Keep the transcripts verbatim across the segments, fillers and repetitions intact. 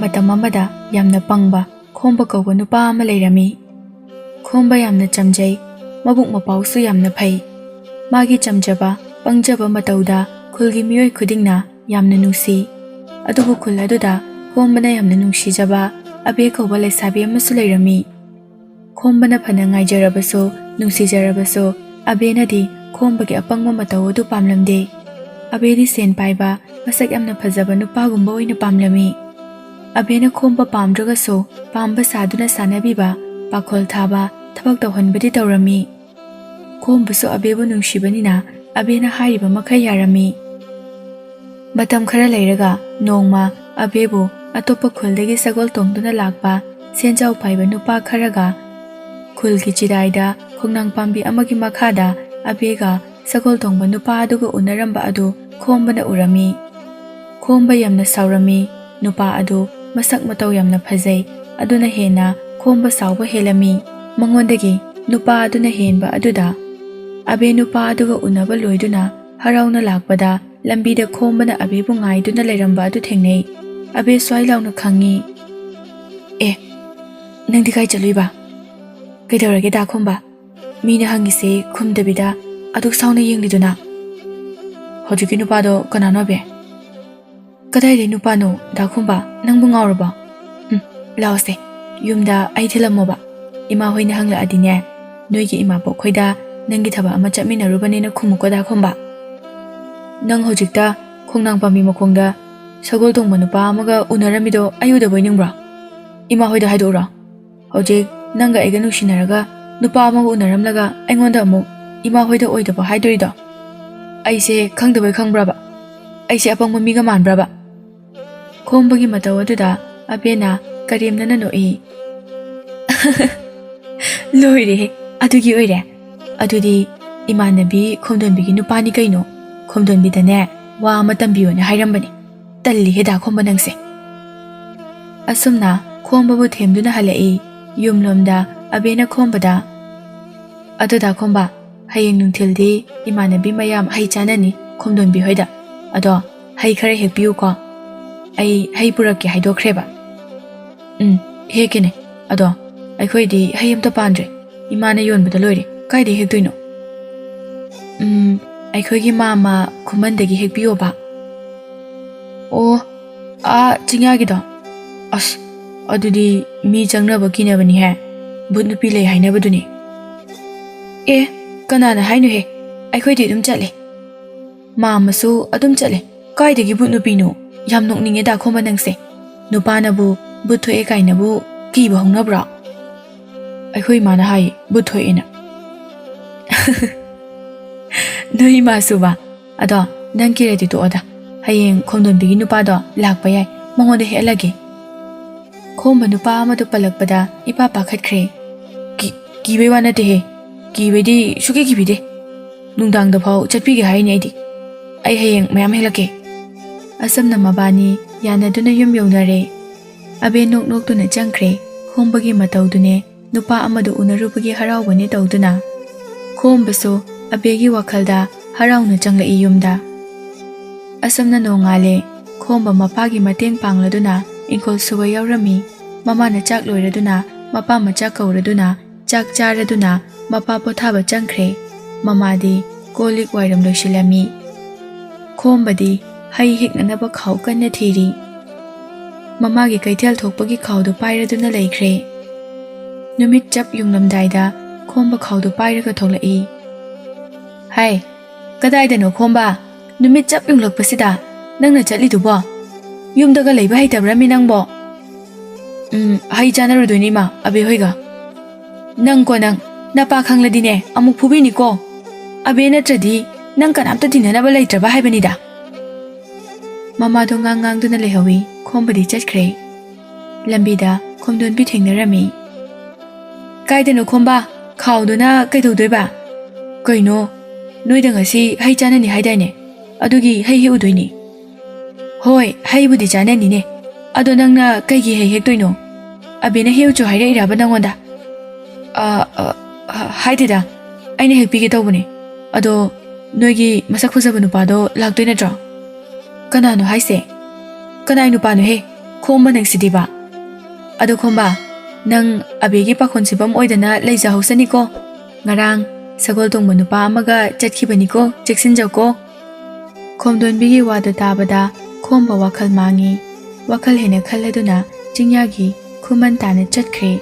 ꯃꯇꯝ ꯑꯃꯗ ꯌꯥꯝꯅ ꯄꯪꯕ ꯈꯣꯝꯕ ꯀꯧꯕ ꯅꯨꯄꯥ ꯑꯃ ꯂꯩꯔꯝꯃꯤ꯫ ꯈꯣꯝꯕ ꯌꯥꯝꯅ ꯆꯝꯖꯩ, ꯃꯕꯨꯛ ꯃꯄꯥꯎꯁꯨ ꯌꯥꯝꯅ ꯐꯩ꯫ ꯃꯥꯒꯤ ꯆꯝꯖꯕ, ꯄꯪꯖꯕ ꯃꯇꯧꯗ ꯈꯨꯜꯒꯤ ꯃꯤꯑꯣꯏ ꯈꯨꯗꯤꯡꯅ ꯌꯥꯝꯅ ꯅꯨꯡꯁꯤ꯫ ꯑꯗꯨꯕꯨ ꯈꯨꯜ ꯑꯗꯨꯗ ꯈꯣꯝꯕꯅ ꯌꯥꯝꯅ ꯅꯨꯡꯁꯤꯖꯕ ꯑꯕꯦ ꯀꯧꯕ ꯂꯩꯁꯥꯕꯤ ꯑꯃꯁꯨ ꯂꯩꯔꯝꯃꯤ꯫ ꯈꯣꯝꯕꯅ ꯐꯅ ꯉꯥꯏꯖꯔꯕꯁꯨ, ꯅꯨꯡꯁꯤꯖꯔꯕꯁꯨ, ꯑꯕꯦꯅꯗꯤ ꯈꯣꯝꯕꯒꯤ ꯑꯄꯪꯕ ꯃꯇꯧ ꯑꯗꯨ ꯄꯥꯝꯂꯝꯗꯦ꯫ ꯑꯕꯦꯗꯤ ꯁꯦꯟ ꯄꯥꯏꯕ, ꯃꯁꯛ ꯌꯥꯝꯅ ꯐꯖꯕ ꯅꯨꯄꯥꯒꯨꯝꯕ ꯑꯣꯏꯅ ꯄꯥꯝꯂꯝꯃꯤ꯫ ꯑꯕꯦꯅ ꯈꯣꯝꯕ ꯄꯥꯝꯗ꯭ꯔꯒꯁꯨ ꯄꯥꯝꯕ ꯁꯥꯗꯨꯅ ꯁꯥꯟꯅꯕꯤꯕ, ꯄꯥꯈꯣꯜ ꯊꯥꯕ, ꯊꯕꯛ ꯇꯧꯍꯟꯕꯗꯤ ꯇꯧꯔꯝꯃꯤ꯫ ꯈꯣꯝꯕꯁꯨ ꯑꯕꯦꯕꯨ ꯅꯨꯡꯁꯤꯕꯅꯤꯅ ꯑꯕꯦꯅ ꯍꯥꯏꯔꯤꯕ ꯃꯈꯩ ꯌꯥꯔꯝꯃꯤ꯫ ꯃꯇꯝ ꯈꯔ ꯂꯩꯔꯒ ꯅꯣꯡꯃ ꯑꯕꯦꯕꯨ ꯑꯇꯣꯞꯄ ꯈꯨꯜꯗꯒꯤ ꯁꯒꯣꯜ ꯇꯣꯡꯗꯨꯅ ꯂꯥꯛꯄ ꯁꯦꯟꯖꯥꯎ ꯄꯥꯏꯕ ꯅꯨꯄꯥ ꯈꯔꯒ ꯈꯨꯜꯒꯤ ꯆꯤꯔꯥꯏꯗ ꯈꯣꯡꯅꯥꯡ ꯄꯥꯝꯕꯤ ꯑꯃꯒꯤ ꯃꯈꯥꯗ ꯑꯕꯦꯒ ꯁꯒꯣꯜ ꯇꯣꯡꯕ ꯅꯨꯄꯥ ꯑꯗꯨꯒ ꯎꯅꯔꯝꯕ ꯑꯗꯨ ꯈꯣꯝꯕꯅ ꯎꯔꯝꯃꯤ꯫ ꯈꯣꯝꯕ ꯌꯥꯝꯅ ꯁꯥꯎꯔꯝꯃꯤ꯫ ꯅꯨꯄꯥ ꯑꯗꯨ ꯃꯁꯛ ꯃꯇꯧ ꯌꯥꯝꯅ ꯐꯖꯩ, ꯑꯗꯨꯅ ꯍꯦꯟꯅ ꯈꯣꯝꯕ ꯁꯥꯎꯕ ꯍꯦꯜꯂꯝꯃꯤ꯫ ꯃꯉꯣꯟꯗꯒꯤ ꯅꯨꯄꯥ ꯑꯗꯨꯅ ꯍꯦꯟꯕ ꯑꯗꯨꯗ ꯑꯕꯦ ꯅꯨꯄꯥ ꯑꯗꯨꯒ ꯎꯅꯕ ꯂꯣꯏꯗꯨꯅ ꯍꯔꯥꯎꯅ ꯂꯥꯛꯄꯗ ꯂꯝꯕꯤꯗ ꯈꯣꯝꯕꯅ ꯑꯕꯦꯕꯨ ꯉꯥꯏꯗꯨꯅ ꯂꯩꯔꯝꯕ ꯑꯗꯨ ꯊꯦꯡꯅꯩ꯫ ꯑꯕꯦ ꯁ꯭ꯋꯥꯏ ꯂꯥꯎꯅ ꯈꯪꯉꯤ꯫ "ꯑꯦ, ꯅꯪꯗꯤ ꯀꯥꯏ ꯆꯠꯂꯨꯏꯕ? ꯀꯩꯗꯧꯔꯒꯦ ꯗꯥ ꯈꯣꯝꯕ? ꯃꯤꯅ ꯍꯪꯉꯤꯁꯦ ꯈꯨꯝꯗꯕꯤꯗ ꯑꯗꯨꯛ ꯁꯥꯎꯅ ꯌꯦꯡꯂꯤꯗꯨꯅ?" "ꯍꯧꯖꯤꯛꯀꯤ ꯅꯨꯄꯥꯗꯣ ꯀꯅꯥꯅꯣ ꯑꯕꯦ?" "ꯀꯗꯥꯏꯗꯩ ꯅꯨꯄꯥꯅꯣ ꯗꯥ ꯈꯣꯝꯕ? ꯅꯪꯕꯨ ꯉꯥꯎꯔꯕꯣ? ꯎꯝ, ꯂꯥꯛꯑꯣꯁꯦ, ꯌꯨꯝꯗ ꯑꯩ ꯊꯤꯜꯂꯝꯃꯣꯕ꯫ ꯏꯃꯥ ꯍꯣꯏꯅ ꯍꯪꯂꯛꯑꯗꯤꯅꯦ, ꯅꯣꯏꯒꯤ ꯏꯃꯥꯄꯣꯛ ꯈꯣꯏꯗ ꯅꯪꯒꯤ ꯊꯕꯛ ꯑꯃ ꯆꯠꯃꯤꯟꯅꯔꯨꯕꯅꯦꯅ ꯈꯨꯝꯃꯨꯀꯣ ꯗꯥ ꯈꯣꯝꯕ꯫ ꯅꯪ ꯍꯧꯖꯤꯛꯇ ꯈꯣꯡꯅꯥꯡ ꯄꯥꯝꯕꯤ ꯃꯈꯣꯡꯗ ꯁꯒꯣꯜ ꯇꯣꯡꯕ ꯅꯨꯄꯥ ꯑꯃꯒ ꯎꯅꯔꯝꯃꯤꯗꯣ ꯑꯩ ꯎꯗꯕꯣꯏ ꯅꯤꯡꯕ꯭ꯔꯣ? ꯏꯃꯥ ꯍꯣꯏꯗ ꯍꯥꯏꯗꯣꯛꯎꯔꯣ꯫ ꯍꯧꯖꯤꯛ ꯅꯪꯒ ꯑꯩꯒ ꯅꯨꯡꯁꯤꯅꯔꯒ ꯅꯨꯄꯥ ꯑꯃꯒ ꯎꯅꯔꯝꯂꯒ ꯑꯩꯉꯣꯟꯗ ꯑꯃꯨꯛ ꯏꯃꯥ ꯍꯣꯏꯗ ꯑꯣꯏꯗꯕ ꯍꯥꯏꯗꯣꯔꯤꯗꯣ? ꯑꯩꯁꯦ ꯈꯪꯗꯕꯩ ꯈꯪꯕ꯭ꯔꯕ? ꯑꯩꯁꯦ ꯑꯄꯪꯕ ꯃꯤꯒ ꯃꯥꯟꯕ꯭ꯔꯕ?" ꯈꯣꯝꯕꯒꯤ ꯃꯇꯧ ꯑꯗꯨꯗ ꯑꯕꯦꯅ ꯀꯔꯦꯝꯅꯅ ꯅꯣꯛꯏ꯫ "ꯂꯣꯏꯔꯦꯍꯦ, ꯑꯗꯨꯒꯤ ꯑꯣꯏꯔꯦ꯫ ꯑꯗꯨꯗꯤ ꯏꯃꯥꯟꯅꯕꯤ ꯈꯣꯝꯗꯣꯟꯕꯤꯒꯤ ꯅꯨꯄꯥꯅꯤ ꯀꯩꯅꯣ꯫ ꯈꯣꯝꯗꯣꯟꯕꯤꯗꯅꯦ, ꯋꯥ ꯑꯃ ꯇꯝꯕꯤꯌꯣꯅ ꯍꯥꯏꯔꯝꯕꯅꯦ꯫ ꯇꯜꯂꯤꯍꯦ ꯗꯥ ꯈꯣꯝꯕ ꯅꯪꯁꯦ꯫" ꯑꯁꯨꯝꯅ ꯈꯣꯝꯕꯕꯨ ꯊꯦꯝꯗꯨꯅ ꯍꯜꯂꯛꯏ꯫ ꯌꯨꯝꯂꯣꯝꯗ ꯑꯕꯦꯅ ꯈꯣꯝꯕꯗ, "ꯑꯗꯣ ꯗꯥ ꯈꯣꯝꯕ, ꯍꯌꯦꯡ ꯅꯨꯡꯊꯤꯜꯗꯤ ꯏꯃꯥꯟꯅꯕꯤ ꯃꯌꯥꯝ ꯍꯩ ꯆꯥꯅꯅꯤ ꯈꯣꯝꯗꯣꯟꯕꯤ ꯍꯣꯏꯗ꯫ ꯑꯗꯣ ꯍꯩ ꯈꯔ ꯍꯦꯛꯄꯤꯌꯨꯀꯣ꯫" ꯑꯩ ꯍꯩ ꯄꯨꯔꯛꯀꯦ ꯍꯥꯏꯗꯣꯛꯈ꯭ꯔꯦꯕ꯫ "ꯎꯝ, ꯍꯦꯛꯀꯦꯅꯦ꯫ ꯑꯗꯣ ꯑꯩꯈꯣꯏꯗꯤ ꯍꯩ ꯑꯝꯇ ꯄꯥꯟꯗ꯭ꯔꯦ꯫ ꯏꯃꯥꯅ ꯌꯣꯟꯕꯗ ꯂꯣꯏꯔꯦ꯫ ꯀꯥꯏꯗꯩ ꯍꯦꯛꯇꯣꯏꯅꯣ?" "ꯎꯝ, ꯑꯩꯈꯣꯏꯒꯤ ꯃꯥꯝꯃ ꯈꯨꯃꯟꯗꯒꯤ ꯍꯦꯛꯄꯤꯌꯣꯕ꯫" "ꯑꯣ, ꯑꯥ ꯆꯤꯡꯌꯥꯒꯤꯗꯣ? ꯑꯁ, ꯑꯗꯨꯗꯤ ꯃꯤ ꯆꯪꯅꯕ ꯀꯤꯅꯕꯅꯤꯍꯦ꯫ ꯚꯨꯠ ꯅꯨꯄꯤ ꯂꯩ ꯍꯥꯏꯅꯕꯗꯨꯅꯤ꯫" "ꯑꯦ, ꯀꯅꯥꯅ ꯍꯥꯏꯅꯣꯍꯦ? ꯑꯩꯈꯣꯏꯗꯤ ꯑꯗꯨꯝ ꯆꯠꯂꯦ꯫ ꯃꯥꯝꯃꯁꯨ ꯑꯗꯨꯝ ꯆꯠꯂꯦ꯫ ꯀꯥꯏꯗꯒꯤ ꯚꯨꯠ ꯅꯨꯄꯤꯅꯣ? ꯌꯥꯝ ꯅꯣꯛꯅꯤꯡꯉꯦꯗ ꯈꯣꯝꯕ ꯅꯪꯁꯦ꯫ ꯅꯨꯄꯥꯅꯕꯨ ꯚꯨꯠ ꯊꯣꯛꯑꯦ ꯀꯥꯏꯅꯕꯨ ꯀꯤꯕ ꯍꯧꯅꯕ꯭ꯔꯣ?" "ꯑꯩꯈꯣꯏ ꯏꯃꯥꯅ ꯍꯥꯏ, ꯚꯨꯠ ꯊꯣꯛꯑꯦꯅ꯫" "ꯅꯣꯏ ꯏꯃꯥꯁꯨꯕ? ꯑꯗꯣ ꯅꯪ ꯀꯤꯔꯗꯤ ꯇꯣꯛꯑꯣꯗ꯫ ꯍꯌꯦꯡ ꯈꯣꯝꯗꯣꯟꯕꯤꯒꯤ ꯅꯨꯄꯥꯗꯣ ꯂꯥꯛꯄ ꯌꯥꯏ, ꯃꯉꯣꯟꯗ ꯍꯦꯛꯍꯜꯂꯒꯦ꯫" ꯈꯣꯝꯕ ꯅꯨꯄꯥ ꯑꯃꯗꯣ ꯄꯜꯂꯛꯄꯗ ꯏꯄꯥ ꯄꯥꯈꯠꯈ꯭ꯔꯦ꯫ "ꯀꯤ-, ꯀꯤꯕꯩ ꯋꯥ ꯅꯠꯇꯦꯍꯦ꯫ ꯀꯤꯕꯩꯗꯤ ꯁꯨꯀꯤ ꯀꯤꯕꯤꯗꯦ꯫ ꯅꯨꯡꯗꯥꯡꯗ ꯐꯥꯎ ꯆꯠꯄꯤꯒꯦ ꯍꯥꯏꯅꯤ ꯑꯩꯗꯤ꯫ ꯑꯩ ꯍꯌꯦꯡ ꯃꯌꯥꯝ ꯍꯦꯛꯂꯛꯀꯦ꯫" ꯑꯁꯝꯅ ꯃꯕꯥꯅꯤ ꯌꯥꯅꯗꯨꯅ ꯌꯨꯝ ꯌꯧꯅꯔꯦ꯫ ꯑꯕꯦ ꯅꯣꯛ ꯅꯣꯛꯇꯨꯅ ꯆꯪꯈ꯭ꯔꯦ꯫ ꯈꯣꯝꯕꯒꯤ ꯃꯇꯧꯗꯨꯅꯦ ꯅꯨꯄꯥ ꯑꯃꯗꯨ ꯎꯅꯔꯨꯕꯒꯤ ꯍꯔꯥꯎꯕꯅꯦ ꯇꯧꯗꯨꯅ꯫ ꯈꯣꯝꯕꯁꯨ ꯑꯕꯦꯒꯤ ꯋꯥꯈꯜꯗ ꯍꯔꯥꯎꯅ ꯆꯪꯂꯛꯏ ꯌꯨꯝꯗ꯫ ꯑꯁꯨꯝꯅ ꯅꯣꯡꯉꯥꯜꯂꯦ꯫ ꯈꯣꯝꯕ ꯃꯄꯥꯒꯤ ꯃꯇꯦꯡ ꯄꯥꯡꯂꯗꯨꯅ ꯏꯪꯈꯣꯜ ꯁꯨꯕ ꯌꯥꯎꯔꯝꯃꯤ꯫ ꯃꯃꯥꯅ ꯆꯥꯛ ꯂꯣꯏꯔꯗꯨꯅ ꯃꯄꯥ ꯃꯆꯥ ꯀꯧꯔꯗꯨꯅ ꯆꯥꯛ ꯆꯥꯔꯗꯨꯅ ꯃꯄꯥ ꯄꯣꯊꯥꯕ ꯆꯪꯈ꯭ꯔꯦ꯫ ꯃꯃꯥꯗꯤ ꯀꯣꯜ ꯂꯤꯛ ꯋꯥꯏꯔꯝ ꯂꯣꯏꯁꯤꯜꯂꯝꯃꯤ꯫ ꯈꯣꯝꯕꯗꯤ ꯍꯩ ꯍꯦꯛꯅꯅꯕ ꯈꯥꯎ ꯀꯟꯅ ꯊꯤꯔꯤ꯫ ꯃꯃꯥꯒꯤ ꯀꯩꯊꯦꯜ ꯊꯣꯛꯄꯒꯤ ꯈꯥꯎꯗꯨ ꯄꯥꯏꯔꯗꯨꯅ ꯂꯩꯈ꯭ꯔꯦ꯫ ꯅꯨꯃꯤꯠ ꯆꯞ ꯌꯨꯡꯂꯝꯗꯥꯏꯗ ꯈꯣꯝꯕ ꯈꯥꯎꯗꯨ ꯄꯥꯏꯔꯒ ꯊꯣꯛꯂꯛꯏ꯫ "ꯍꯥꯏ, ꯀꯗꯥꯏꯗꯅꯣ ꯈꯣꯝꯕ? ꯅꯨꯃꯤꯠ ꯆꯞ ꯌꯨꯡꯂꯛꯄꯁꯤꯗ ꯅꯪꯅ ꯆꯠꯂꯤꯗꯨꯕꯣ? ꯌꯨꯝꯗꯒ ꯂꯩꯕ ꯍꯩꯇꯕ꯭ꯔꯃꯤ ꯅꯪꯕꯣ?" "ꯎꯝ, ꯍꯩ ꯆꯥꯅꯔꯨꯗꯣꯏꯅꯤ ꯏꯃꯥ, ꯑꯕꯦ ꯍꯣꯏꯒ꯫" "ꯅꯪꯀꯣ ꯅꯪ, ꯅꯄꯥ ꯈꯪꯂꯗꯤꯅꯦ ꯑꯃꯨꯛ ꯐꯨꯕꯤꯅꯤꯀꯣ꯫ ꯑꯕꯦ ꯅꯠꯇ꯭ꯔꯗꯤ ꯅꯪ ꯀꯅꯥꯝꯇ ꯇꯤꯟꯅꯅꯕ ꯂꯩꯇ꯭ꯔꯕ ꯍꯥꯏꯕꯅꯤꯗ꯫" ꯃꯃꯥꯗꯣ ꯉꯥꯡ ꯉꯥꯡꯗꯨꯅ ꯂꯩꯍꯧꯏ꯫ ꯈꯣꯝꯕꯗꯤ ꯆꯠꯈ꯭ꯔꯦ꯫ ꯂꯝꯕꯤꯗ ꯈꯣꯝꯗꯣꯟꯕꯤ ꯊꯦꯡꯅꯔꯝꯃꯤ꯫ "ꯀꯥꯏꯗꯅꯣ ꯈꯣꯝꯕ? ꯈꯥꯎꯗꯨꯅ ꯀꯩꯗꯧꯗꯣꯏꯕ?" "ꯀꯩꯅꯣ, ꯅꯣꯏꯗ ꯉꯁꯤ ꯍꯩ ꯆꯥꯅꯅꯤ ꯍꯥꯏꯗꯥꯏꯅꯦ? ꯑꯗꯨꯒꯤ ꯍꯩ ꯍꯦꯛꯎꯗꯣꯏꯅꯤ꯫" "ꯍꯣꯏ, ꯍꯩꯕꯨꯗꯤ ꯆꯥꯅꯅꯤꯅꯦ꯫ ꯑꯗꯣ ꯅꯪꯅ ꯀꯩꯒꯤ ꯍꯩ ꯍꯦꯛꯇꯣꯏꯅꯣ? ꯑꯕꯦꯅ ꯍꯦꯛꯎꯆꯣ ꯍꯥꯏꯔꯛꯏꯔꯕ ꯅꯪꯉꯣꯟꯗ?" "ꯑ, ꯑ, ꯑ, ꯍꯥꯏꯗꯦꯗ꯫ ꯑꯩꯅ ꯍꯦꯛꯄꯤꯒꯦ ꯇꯧꯕꯅꯦ꯫ ꯑꯗꯣ ꯅꯣꯏꯒꯤ ꯃꯁꯛ ꯐꯖꯕ ꯅꯨꯄꯥꯗꯣ ꯂꯥꯛꯇꯣꯏ ꯅꯠꯇ꯭ꯔꯣ?" "ꯀꯅꯥꯅꯣ ꯍꯥꯏꯁꯦ?" "ꯀꯅꯥꯏ ꯅꯨꯄꯥꯅꯣꯍꯦ? ꯈꯣꯝꯕ ꯅꯪꯁꯤꯗꯤꯕ꯫ ꯑꯗꯣ ꯈꯣꯝꯕ, ꯅꯪ ꯑꯕꯦꯒꯤ ꯄꯥꯈꯣꯟ ꯁꯤꯐꯝ ꯑꯣꯏꯗꯅ ꯂꯩꯖꯍꯧꯁꯅꯤꯀꯣ꯫ ꯉꯔꯥꯡ ꯁꯒꯣꯜ ꯇꯣꯡꯕ ꯅꯨꯄꯥ ꯑꯃꯒ ꯆꯠꯈꯤꯕꯅꯤꯀꯣ, ꯆꯦꯛꯁꯤꯟꯖꯧꯀꯣ"꯫ ꯈꯣꯝꯗꯣꯟꯕꯤꯒꯤ ꯋꯥꯗꯨ ꯇꯥꯕꯗ ꯈꯣꯝꯕ ꯋꯥꯈꯜ ꯃꯥꯡꯉꯤ꯫ ꯋꯥꯈꯜ ꯍꯦꯟꯅ ꯈꯜꯂꯗꯨꯅ ꯆꯤꯡꯌꯥꯒꯤ ꯈꯨꯃꯟ ꯇꯥꯅ ꯆꯠꯈ꯭ꯔꯦ꯫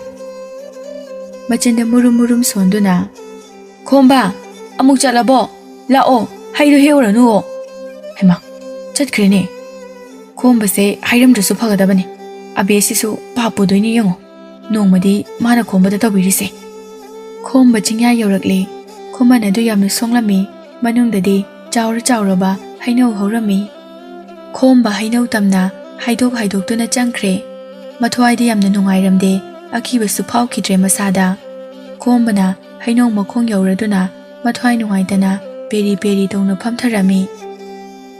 ꯃꯆꯤꯟꯗ ꯃꯨꯔꯨꯝ ꯃꯨꯔꯨꯝ ꯁꯣꯟꯗꯨꯅ, "ꯈꯣꯝꯕ, ꯑꯃꯨꯛ ꯆꯠꯂꯕꯣ? ꯂꯥꯛꯑꯣ, ꯍꯩꯗꯣ ꯍꯦꯛꯎꯔꯅꯨꯋꯣ"꯫ ꯍꯩꯃꯥ, ꯆꯠꯈ꯭ꯔꯦꯅꯦ꯫ ꯈꯣꯝꯕꯁꯦ ꯍꯥꯏꯔꯝꯗ꯭ꯔꯁꯨ ꯐꯒꯗꯕꯅꯦ꯫ ꯑꯕꯦꯁꯤꯁꯨ ꯄꯥꯞ ꯄꯨꯗꯣꯏꯅꯤ ꯌꯦꯡꯉꯣ꯫ ꯅꯣꯡꯃꯗꯤ ꯃꯥꯅ ꯈꯣꯝꯕꯗ ꯇꯧꯕꯤꯔꯤꯁꯦ꯫ ꯈꯣꯝꯕ ꯆꯤꯡꯌꯥ ꯌꯧꯔꯛꯂꯦ꯫ ꯈꯨꯃꯟ ꯑꯗꯨ ꯌꯥꯝꯅ ꯁꯣꯡꯂꯝꯃꯤ꯫ ꯃꯅꯨꯡꯗꯗꯤ ꯆꯥꯎꯔ ꯆꯥꯎꯔꯕ ꯍꯩꯅꯧ ꯍꯧꯔꯝꯃꯤ꯫ ꯈꯣꯝꯕ ꯍꯩꯅꯧ ꯇꯝꯅ ꯍꯥꯏꯗꯣꯛ ꯍꯥꯏꯗꯣꯛꯇꯨꯅ ꯆꯪꯈ꯭ꯔꯦ꯫ ꯃꯊ꯭ꯋꯥꯏꯗꯤ ꯌꯥꯝꯅ ꯅꯨꯡꯉꯥꯏꯔꯝꯗꯦ, ꯑꯀꯤꯕꯁꯨ ꯐꯥꯎꯈꯤꯗ꯭ꯔꯦ ꯃꯁꯥꯗ꯫ ꯈꯣꯝꯕꯅ ꯍꯩꯅꯧ ꯃꯈꯣꯡ ꯌꯧꯔꯗꯨꯅ ꯃꯊ꯭ꯋꯥꯏ ꯅꯨꯡꯉꯥꯏꯇꯅ ꯄꯦꯔꯤ ꯄꯦꯔꯤ ꯇꯧꯅ ꯐꯝꯊꯔꯝꯃꯤ꯫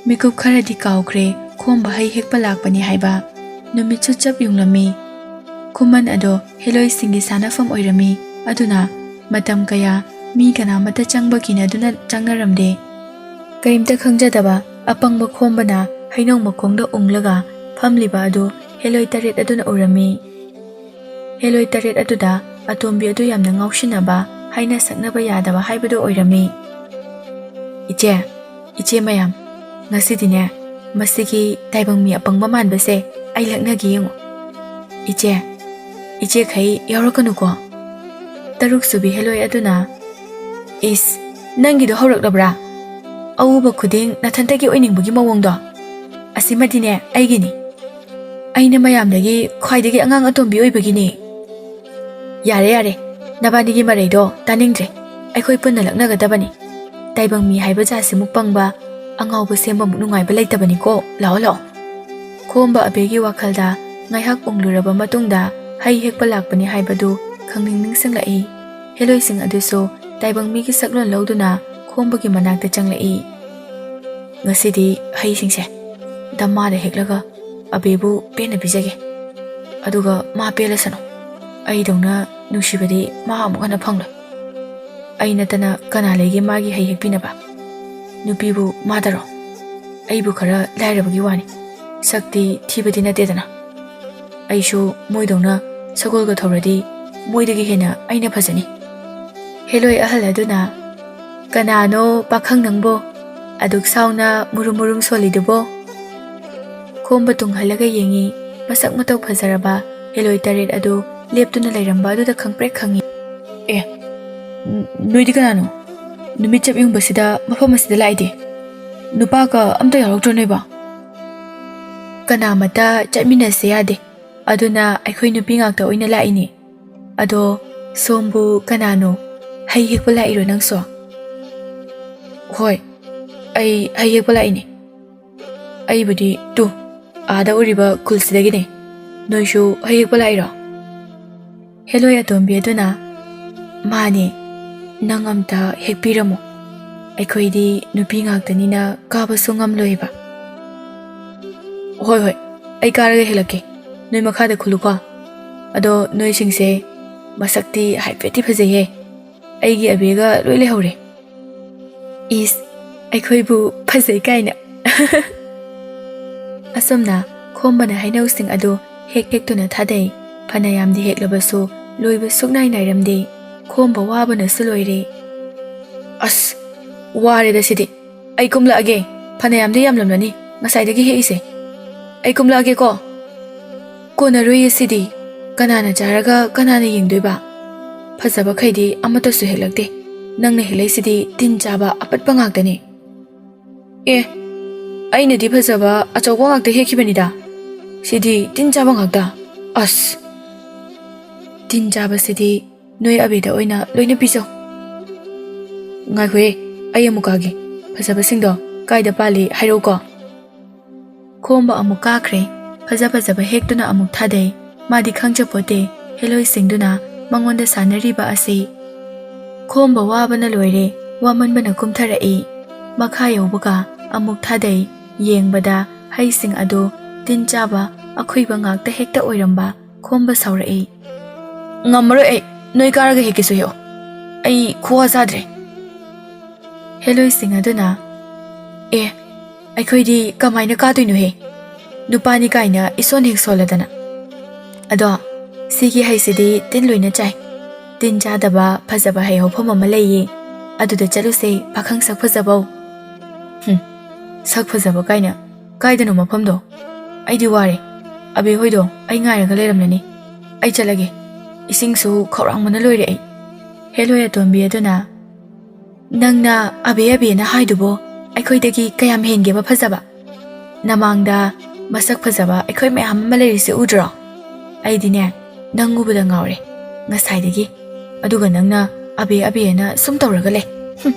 ꯃꯤꯀꯨꯞ ꯈꯔꯗꯤ ꯀꯥꯎꯈ꯭ꯔꯦ ꯈꯣꯝꯕ ꯍꯩ ꯍꯦꯛꯄ ꯂꯥꯛꯄꯅꯤ ꯍꯥꯏꯕ꯫ ꯅꯨꯃꯤꯠꯁꯨ ꯆꯞ ꯌꯨꯡꯂꯝꯃꯤ꯫ ꯈꯨꯃꯟ ꯑꯗꯣ ꯍꯦꯂꯣꯏꯁꯤꯡꯒꯤ ꯁꯥꯟꯅꯐꯝ ꯑꯣꯏꯔꯝꯃꯤ꯫ ꯑꯗꯨꯅ ꯃꯇꯝ ꯀꯌꯥ ꯃꯤ ꯀꯅꯥꯃꯠꯇ ꯆꯪꯕ ꯀꯤꯅꯗꯨꯅ ꯆꯪꯅꯔꯝꯗꯦ꯫ ꯀꯔꯤꯝꯇ ꯈꯪꯖꯗꯕ ꯑꯄꯪꯕ ꯈꯣꯝꯕꯅ ꯍꯩꯅꯧ ꯃꯈꯣꯡꯗ ꯎꯪꯂꯒ ꯐꯝꯂꯤꯕ ꯑꯗꯨ ꯍꯦꯂꯣꯏ ꯇꯔꯦꯠ ꯑꯗꯨꯅ ꯎꯔꯝꯃꯤ꯫ ꯍꯦꯂꯣꯏ ꯇꯔꯦꯠ ꯑꯗꯨꯗ ꯑꯇꯣꯝꯕꯤ ꯑꯗꯨ ꯌꯥꯝꯅ ꯉꯥꯎꯁꯤꯟꯅꯕ, ꯍꯥꯏꯅ ꯁꯛꯅꯕ ꯌꯥꯗꯕ ꯍꯥꯏꯕꯗꯨ ꯑꯣꯏꯔꯝꯃꯤ꯫ "ꯏꯆꯦ, ꯏꯆꯦ ꯃꯌꯥꯝ, ꯉꯁꯤꯗꯤꯅꯦ, ꯃꯁꯤꯒꯤ ꯇꯥꯏꯕꯪ ꯃꯤ ꯑꯄꯪꯕ ꯃꯥꯟꯕꯁꯦ ꯑꯩ ꯂꯛꯅꯒꯦ ꯌꯦꯡꯉꯨ꯫ ꯏꯆꯦ, ꯏꯆꯦꯈꯩ ꯌꯥꯎꯔꯛꯀꯅꯨꯀꯣ"꯫ ꯇꯔꯨꯛ ꯁꯨꯕꯤ ꯍꯦꯂꯣꯏ ꯑꯗꯨꯅ, "ꯏꯁ, ꯅꯪꯒꯤꯗꯣ ꯍꯧꯔꯛꯂꯕ꯭ꯔꯥ? ꯑꯎꯕ ꯈꯨꯗꯤꯡ ꯅꯊꯟꯇꯒꯤ ꯑꯣꯏꯅꯤꯡꯕꯒꯤ ꯃꯑꯣꯡꯗꯣ? ꯑꯁꯤꯃꯗꯤꯅꯦ ꯑꯩꯒꯤꯅꯤ꯫ ꯑꯩꯅ ꯃꯌꯥꯝꯗꯒꯤ ꯈ꯭ꯋꯥꯏꯗꯒꯤ ꯑꯉꯥꯡ ꯑꯇꯣꯝꯕꯤ ꯑꯣꯏꯕꯒꯤꯅꯤ"꯫ "ꯌꯥꯔꯦ, ꯌꯥꯔꯦ, ꯅꯕꯥꯅꯤꯒꯤ ꯃꯔꯩꯗꯣ ꯇꯥꯅꯤꯡꯗ꯭ꯔꯦ꯫ ꯑꯩꯈꯣꯏ ꯄꯨꯟꯅ ꯂꯛꯅꯒꯗꯕꯅꯤ꯫ ꯇꯥꯏꯕꯪ ꯃꯤ ꯍꯥꯏꯕ ꯖꯥꯠꯁꯤꯃꯨꯛ ꯄꯪꯕ, ꯑꯉꯥꯎꯕ ꯁꯦꯝꯕꯃꯨꯛ ꯅꯨꯡꯉꯥꯏꯕ ꯂꯩꯇꯕꯅꯤꯀꯣ꯫ ꯂꯥꯛꯑꯣ, ꯂꯥꯛꯑꯣ"꯫ ꯈꯣꯝꯕ ꯑꯕꯦꯒꯤ ꯋꯥꯈꯜꯗ ꯉꯥꯏꯍꯥꯛ ꯎꯪꯂꯨꯔꯕ ꯃꯇꯨꯡꯗ ꯍꯩ ꯍꯦꯛꯄ ꯂꯥꯛꯄꯅꯤ ꯍꯥꯏꯕꯗꯨ ꯈꯪꯅꯤꯡ ꯅꯤꯡꯁꯤꯡꯂꯛꯏ꯫ ꯍꯦꯂꯣꯏꯁꯤꯡ ꯑꯗꯨꯁꯨ ꯇꯥꯏꯕꯪ ꯃꯤꯒꯤ ꯁꯛꯂꯣꯟ ꯂꯧꯗꯨꯅ ꯈꯣꯝꯕꯒꯤ ꯃꯅꯥꯛꯇ ꯆꯪꯂꯛꯏ꯫ "ꯉꯁꯤꯗꯤ ꯍꯩꯁꯤꯡꯁꯦ ꯗꯃꯥꯗ ꯍꯦꯛꯂꯒ ꯑꯕꯦꯕꯨ ꯄꯦꯟꯅ ꯄꯤꯖꯒꯦ꯫ ꯑꯗꯨꯒ ꯃꯥ ꯄꯦꯜꯂꯁꯅꯨ꯫ ꯑꯩꯗꯧꯅ ꯅꯨꯡꯁꯤꯕꯗꯤ ꯃꯥ ꯑꯃꯨꯛ ꯍꯟꯅ ꯐꯪꯂꯣꯏ꯫ ꯑꯩ ꯅꯠꯇꯅ ꯀꯅꯥ ꯂꯩꯒꯦ ꯃꯥꯒꯤ ꯍꯩ ꯍꯦꯛꯄꯤꯅꯕ? ꯅꯨꯄꯤꯕꯨ ꯃꯥꯗꯔꯣ? ꯑꯩꯕꯨ ꯈꯔ ꯂꯥꯏꯔꯕꯒꯤ ꯋꯥꯅꯤ"꯫ ꯁꯛꯇꯤ ꯊꯤꯕꯗꯤ ꯅꯠꯇꯦꯗꯅ꯫ ꯑꯩꯁꯨ ꯃꯣꯏꯗꯧꯅ ꯁꯒꯣꯜꯒ ꯊꯧꯔꯗꯤ ꯃꯣꯏꯗꯒꯤ ꯍꯦꯟꯅ ꯑꯩꯅ ꯐꯖꯅꯤ꯫ ꯍꯦꯂꯣꯏ ꯑꯍꯜ ꯑꯗꯨꯅ, "ꯀꯅꯥꯅꯣ ꯄꯥꯈꯪ ꯅꯪꯕꯣ? ꯑꯗꯨꯛ ꯁꯥꯎꯅ ꯃꯨꯔꯨꯝ ꯃꯨꯔꯨꯝ ꯁꯣꯜꯂꯤꯗꯨꯕꯣ?" ꯈꯣꯝꯕ ꯇꯨꯡ ꯍꯜꯂꯒ ꯌꯦꯡꯉꯤ꯫ ꯃꯁꯛ ꯃꯇꯧ ꯐꯖꯔꯕ ꯍꯦꯂꯣꯏ ꯇꯔꯦꯠ ꯑꯗꯨ ꯂꯦꯞꯇꯨꯅ ꯂꯩꯔꯝꯕ ꯑꯗꯨꯗ ꯈꯪꯄ꯭ꯔꯦꯛ ꯈꯪꯉꯤ꯫ "ꯑꯦ, ꯅ-, ꯅꯣꯏꯗꯤ ꯀꯅꯥꯅꯣ? ꯅꯨꯃꯤꯠ ꯆꯞ ꯌꯨꯡꯕꯁꯤꯗ ꯃꯐꯝ ꯑꯁꯤꯗ ꯂꯥꯛꯏꯗꯤ? ꯅꯨꯄꯥꯒ ꯑꯝꯇ ꯌꯥꯎꯔꯛꯇ꯭ꯔꯣ ꯅꯣꯏꯕꯣ?" "ꯀꯅꯥꯃꯠꯇ ꯆꯠꯃꯤꯟꯅꯁꯦ ꯌꯥꯗꯦ꯫ ꯑꯗꯨꯅ ꯑꯩꯈꯣꯏ ꯅꯨꯄꯤ ꯉꯥꯛꯇ ꯑꯣꯏꯅ ꯂꯥꯛꯏꯅꯦ꯫ ꯑꯗꯣ ꯁꯣꯝꯕꯨ ꯀꯅꯥꯅꯣ? ꯍꯩ ꯍꯦꯛꯄ ꯂꯥꯛꯏꯔꯣ ꯅꯪꯁꯨ?" "ꯍꯣꯏ, ꯑꯩ ꯍꯩ ꯍꯦꯛꯄ ꯂꯥꯛꯏꯅꯦ꯫ ꯑꯩꯕꯨꯗꯤ ꯇꯨ, ꯑꯥꯗ ꯎꯔꯤꯕ ꯈꯨꯜꯁꯤꯗꯒꯤꯅꯦ꯫ ꯅꯣꯏꯁꯨ ꯍꯩ ꯍꯦꯛꯄ ꯂꯥꯛꯏꯔꯣ?" ꯍꯦꯂꯣꯏ ꯑꯇꯣꯝꯕꯤ ꯑꯗꯨꯅ, "ꯃꯥꯅꯦ, ꯅꯪ ꯑꯝꯇ ꯍꯦꯛꯄꯤꯔꯝꯃꯣ꯫ ꯑꯩꯈꯣꯏꯗꯤ ꯅꯨꯄꯤ ꯉꯥꯛꯇꯅꯤꯅ ꯀꯥꯕꯁꯨ ꯉꯝꯂꯣꯏꯕ꯫" "ꯍꯣꯏ, ꯍꯣꯏ, ꯑꯩ ꯀꯥꯔꯒ ꯍꯦꯛꯂꯛꯀꯦ꯫ ꯅꯣꯏ ꯃꯈꯥꯗ ꯈꯨꯜꯂꯨꯀꯣ꯫ ꯑꯗꯣ ꯅꯣꯏꯁꯤꯡꯁꯦ ꯃꯁꯛꯇꯤ ꯍꯥꯏꯐꯦꯠꯇꯤ ꯐꯖꯩꯍꯦ꯫ ꯑꯩꯒꯤ ꯑꯕꯦꯒ ꯂꯣꯏ ꯂꯩꯍꯧꯔꯦ꯫" "ꯏꯁ, ꯑꯩꯈꯣꯏꯕꯨ ꯐꯖꯩ ꯀꯥꯏꯅ꯫" ꯑꯁꯨꯝꯅ ꯈꯣꯝꯕꯅ ꯍꯩꯅꯧꯁꯤꯡ ꯑꯗꯨ ꯍꯦꯛ ꯍꯦꯛꯇꯨꯅ ꯊꯥꯗꯩ꯫ ꯐꯅꯌꯥꯝꯗꯤ ꯍꯦꯛꯂꯕꯁꯨ ꯂꯣꯏꯕ ꯁꯨꯛꯅꯥꯏ ꯅꯥꯏꯔꯝꯗꯦ꯫ ꯈꯣꯝꯕ ꯋꯥꯕꯅꯁꯨ ꯂꯣꯏꯔꯦ꯫ "ꯑꯁ, ꯋꯥꯔꯦꯗ ꯁꯤꯗꯤ꯫ ꯑꯩ ꯀꯨꯝꯂꯛꯑꯒꯦ꯫ ꯐꯅꯌꯥꯝꯗꯤ ꯌꯥꯝꯂꯝꯂꯅꯤ ꯉꯁꯥꯏꯗꯒꯤ ꯍꯦꯛꯏꯁꯦ꯫ ꯑꯩ ꯀꯨꯝꯂꯛꯑꯒꯦꯀꯣ꯫" "ꯀꯣꯟꯅꯔꯣꯏꯌꯦ ꯁꯤꯗꯤ꯫ ꯀꯅꯥꯅ ꯆꯥꯔꯒ ꯀꯅꯥꯅ ꯌꯦꯡꯗꯣꯏꯕ? ꯐꯖꯕꯈꯩꯗꯤ ꯑꯃꯠꯇꯁꯨ ꯍꯦꯛꯂꯛꯇꯦ꯫ ꯅꯪꯅ ꯍꯦꯛꯂꯛꯏꯁꯤꯗꯤ ꯇꯤꯟ ꯆꯥꯕ ꯑꯄꯠꯄ ꯉꯥꯛꯇꯅꯤ꯫" "ꯑꯦ, ꯑꯩꯅꯗꯤ ꯐꯖꯕ ꯑꯆꯧꯕ ꯉꯥꯛꯇ ꯍꯦꯛꯈꯤꯕꯅꯤꯗ꯫ ꯁꯤꯗꯤ ꯇꯤꯟ ꯆꯥꯕ ꯉꯥꯛꯇ꯫ ꯑꯁ!" "ꯇꯤꯟ ꯆꯥꯕꯁꯤꯗꯤ ꯅꯣꯏ ꯑꯕꯦꯗ ꯑꯣꯏꯅ ꯂꯣꯏꯅ ꯄꯤꯖꯧ꯫" "ꯉꯥꯏꯈꯣꯍꯦ, ꯑꯩ ꯑꯃꯨꯛ ꯀꯥꯒꯦ꯫ ꯐꯖꯕꯁꯤꯡꯗꯣ ꯀꯥꯏꯗ ꯄꯥꯜꯂꯤ ꯍꯥꯏꯔꯛꯎꯀꯣ꯫" ꯈꯣꯝꯕ ꯑꯃꯨꯛ ꯀꯥꯈ꯭ꯔꯦ꯫ ꯐꯖ ꯐꯖꯕ ꯍꯦꯛꯇꯨꯅ ꯑꯃꯨꯛ ꯊꯥꯗꯩ꯫ ꯃꯥꯗꯤ ꯈꯪꯖꯄꯣꯠꯇꯦ ꯍꯦꯂꯣꯏꯁꯤꯡꯗꯨꯅ ꯃꯉꯣꯟꯗ ꯁꯥꯟꯅꯔꯤꯕ ꯑꯁꯤ꯫ ꯈꯣꯝꯕ ꯋꯥꯕꯅ ꯂꯣꯏꯔꯦ꯫ ꯋꯥꯃꯟꯕꯅ ꯀꯨꯝꯊꯔꯛꯏ꯫ ꯃꯈꯥ ꯌꯧꯕꯒ ꯑꯃꯨꯛ ꯊꯥꯗꯩ꯫ ꯌꯦꯡꯕꯗ ꯍꯩꯁꯤꯡ ꯑꯗꯨ ꯇꯤꯟ ꯆꯥꯕ ꯑꯈꯨꯏꯕ ꯉꯥꯛꯇ ꯍꯦꯛꯇ ꯑꯣꯏꯔꯝꯕ꯫ ꯈꯣꯝꯕ ꯁꯥꯎꯔꯛꯏ꯫ "ꯉꯝꯃꯔꯣꯏ ꯑꯩ꯫ ꯅꯣꯏ ꯀꯥꯔꯒ ꯍꯦꯛꯀꯦꯁꯨ ꯍꯦꯛꯑꯣ꯫ ꯑꯩ ꯈꯨꯋꯥ ꯆꯥꯗ꯭ꯔꯦ꯫" ꯍꯦꯂꯣꯏꯁꯤꯡ ꯑꯗꯨꯅ, "ꯑꯦ, ꯑꯩꯈꯣꯏꯗꯤ ꯀꯃꯥꯏꯅ ꯀꯥꯗꯣꯏꯅꯣꯍꯦ? ꯅꯨꯄꯥꯅꯤ ꯀꯥꯏꯅ ꯏꯁꯣꯟ ꯍꯦꯛ ꯁꯣꯜꯂꯗꯅ꯫ ꯑꯗꯣ ꯁꯤꯒꯤ ꯍꯩꯁꯤꯗꯤ ꯇꯤꯟ ꯂꯣꯏꯅ ꯆꯥꯏ꯫ ꯇꯤꯟ ꯆꯥꯗꯕ ꯐꯖꯕ ꯍꯩ ꯍꯧꯐꯝ ꯑꯃ ꯂꯩꯌꯦ, ꯑꯗꯨꯗ ꯆꯠꯂꯨꯁꯦ ꯄꯥꯈꯪ ꯁꯛ ꯐꯖꯕꯧ꯫ ꯍꯨꯝ, ꯁꯛ ꯐꯖꯕ ꯀꯥꯏꯅ, ꯀꯥꯏꯗꯅꯣ ꯃꯐꯝꯗꯣ? ꯑꯩꯗꯤ ꯋꯥꯔꯦ꯫ ꯑꯕꯦ ꯍꯣꯏꯗꯣ ꯑꯩ ꯉꯥꯏꯔꯒ ꯂꯩꯔꯝꯂꯅꯤ꯫ ꯑꯩ ꯆꯠꯂꯒꯦ꯫ ꯏꯁꯤꯡꯁꯨ ꯈꯧꯔꯥꯡꯕꯅ ꯂꯣꯏꯔꯦ ꯑꯩ꯫ ꯍꯦꯂꯣꯏ ꯑꯇꯣꯝꯕꯤ ꯑꯗꯨꯅ, "ꯅꯪꯅ ꯑꯕꯦ ꯑꯕꯦꯅ ꯍꯥꯏꯗꯨꯕꯨ ꯑꯩꯈꯣꯏꯗꯒꯤ ꯀꯌꯥꯝ ꯍꯦꯟꯒꯦꯕ ꯐꯖꯕ? ꯅꯃꯥꯡꯗ ꯃꯁꯛ ꯐꯖꯕ ꯑꯩꯈꯣꯏ ꯃꯌꯥꯝ ꯑꯃ ꯂꯩꯔꯤꯁꯦ ꯎꯗ꯭ꯔꯣ? ꯑꯩꯗꯤꯅꯦ, ꯅꯪ ꯎꯕꯗ ꯉꯥꯎꯔꯦ ꯉꯁꯥꯏꯗꯒꯤ꯫ ꯑꯗꯨꯒ ꯅꯪꯅ ꯑꯕꯦ ꯑꯕꯦꯅ ꯁꯨꯝ ꯇꯧꯔꯒ ꯂꯩ꯫ ꯍꯨꯝ!"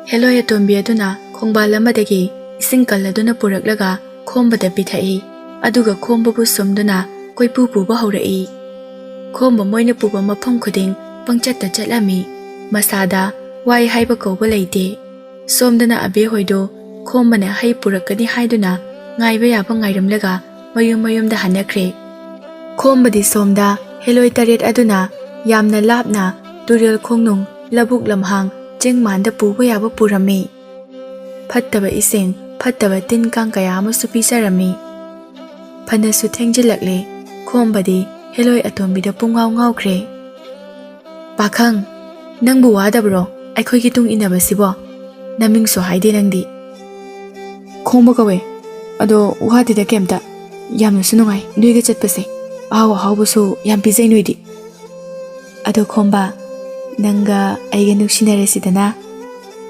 ꯍꯦꯂꯣꯏ ꯑꯇꯣꯝꯕꯤ ꯑꯗꯨꯅ ꯈꯣꯡꯕꯥꯜ ꯑꯃꯗꯒꯤ ꯏꯁꯤꯡ ꯀꯜꯂꯗꯨꯅ ꯄꯨꯔꯛꯂꯒ ꯈꯣꯝꯕꯗ ꯄꯤꯊꯛꯏ꯫ ꯑꯗꯨꯒ ꯈꯣꯝꯕꯕꯨ ꯁꯨꯝꯗꯨꯅ ꯀꯣꯏꯄꯨ ꯄꯨꯕ ꯍꯧꯔꯛꯏ꯫ ꯈꯣꯝꯕ ꯃꯣꯏꯅ ꯄꯨꯕ ꯃꯐꯝ ꯈꯨꯗꯤꯡ ꯄꯪꯆꯠꯇ ꯆꯠꯂꯝꯃꯤ꯫ ꯃꯁꯥꯗ ꯋꯥꯏ ꯍꯥꯏꯕ ꯀꯧꯕ ꯂꯩꯇꯦ꯫ ꯁꯣꯝꯗꯅ ꯑꯕꯦ ꯍꯣꯏꯗꯣ ꯈꯣꯝꯕꯅ ꯍꯩ ꯄꯨꯔꯛꯀꯅꯤ ꯍꯥꯏꯗꯨꯅ ꯉꯥꯏꯕ ꯌꯥꯕ ꯉꯥꯏꯔꯝꯂꯒ ꯃꯌꯨꯝ ꯃꯌꯨꯝꯗ ꯍꯟꯅꯈ꯭ꯔꯦ꯫ ꯈꯣꯝꯕꯗꯤ ꯁꯣꯝꯗ ꯍꯦꯂꯣꯏ ꯇꯔꯦꯠ ꯑꯗꯨꯅ ꯌꯥꯝꯅ ꯂꯥꯞꯅ ꯇꯨꯔꯦꯜ ꯈꯣꯡꯅꯨꯡ, ꯂꯧꯕꯨꯛ ꯂꯝꯍꯥꯡ, ꯆꯤꯡ ꯃꯥꯟꯗ ꯄꯨꯕ ꯌꯥꯕ ꯄꯨꯔꯝꯃꯤ꯫ ꯐꯠꯇꯕ ꯏꯁꯤꯡ, ꯐꯠꯇꯕ ꯇꯤꯟ ꯀꯥꯡ ꯀꯌꯥ ꯑꯃꯁꯨ ꯄꯤꯖꯔꯝꯃꯤ꯫ ꯐꯅꯁꯨ ꯊꯦꯡꯖꯤꯜꯂꯛꯂꯦ꯫ ꯈꯣꯝꯕꯗꯤ ꯍꯦꯂꯣꯏ ꯑꯇꯣꯝꯕꯤꯗ ꯄꯨꯡꯉꯥꯎ ꯉꯥꯎꯈ꯭ꯔꯦ꯫ "ꯄꯥꯈꯪ, ꯅꯪꯕꯨ ꯋꯥꯗꯕ꯭ꯔꯣ ꯑꯩꯈꯣꯏꯒꯤ ꯇꯨꯡ ꯏꯟꯅꯕꯁꯤꯕꯣ? ꯅꯃꯤꯡꯁꯨ ꯍꯥꯏꯗꯦ ꯅꯪꯗꯤ?" "ꯈꯣꯝꯕ ꯀꯧꯋꯦ꯫ ꯑꯗꯣ ꯋꯥꯗꯦꯗ ꯀꯩꯝꯇ꯫ ꯌꯥꯝꯅꯁꯨ ꯅꯨꯡꯉꯥꯏ ꯅꯣꯏꯒ ꯆꯠꯄꯁꯦ꯫ ꯑꯍꯥꯎ ꯑꯍꯥꯎꯕꯁꯨ ꯌꯥꯝ ꯄꯤꯖꯩ ꯅꯣꯏꯗꯤ꯫ ꯑꯗꯣ ꯈꯣꯝꯕ, ꯅꯪꯒ ꯑꯩꯒ ꯅꯨꯡꯁꯤꯅꯔꯁꯤꯗꯅ꯫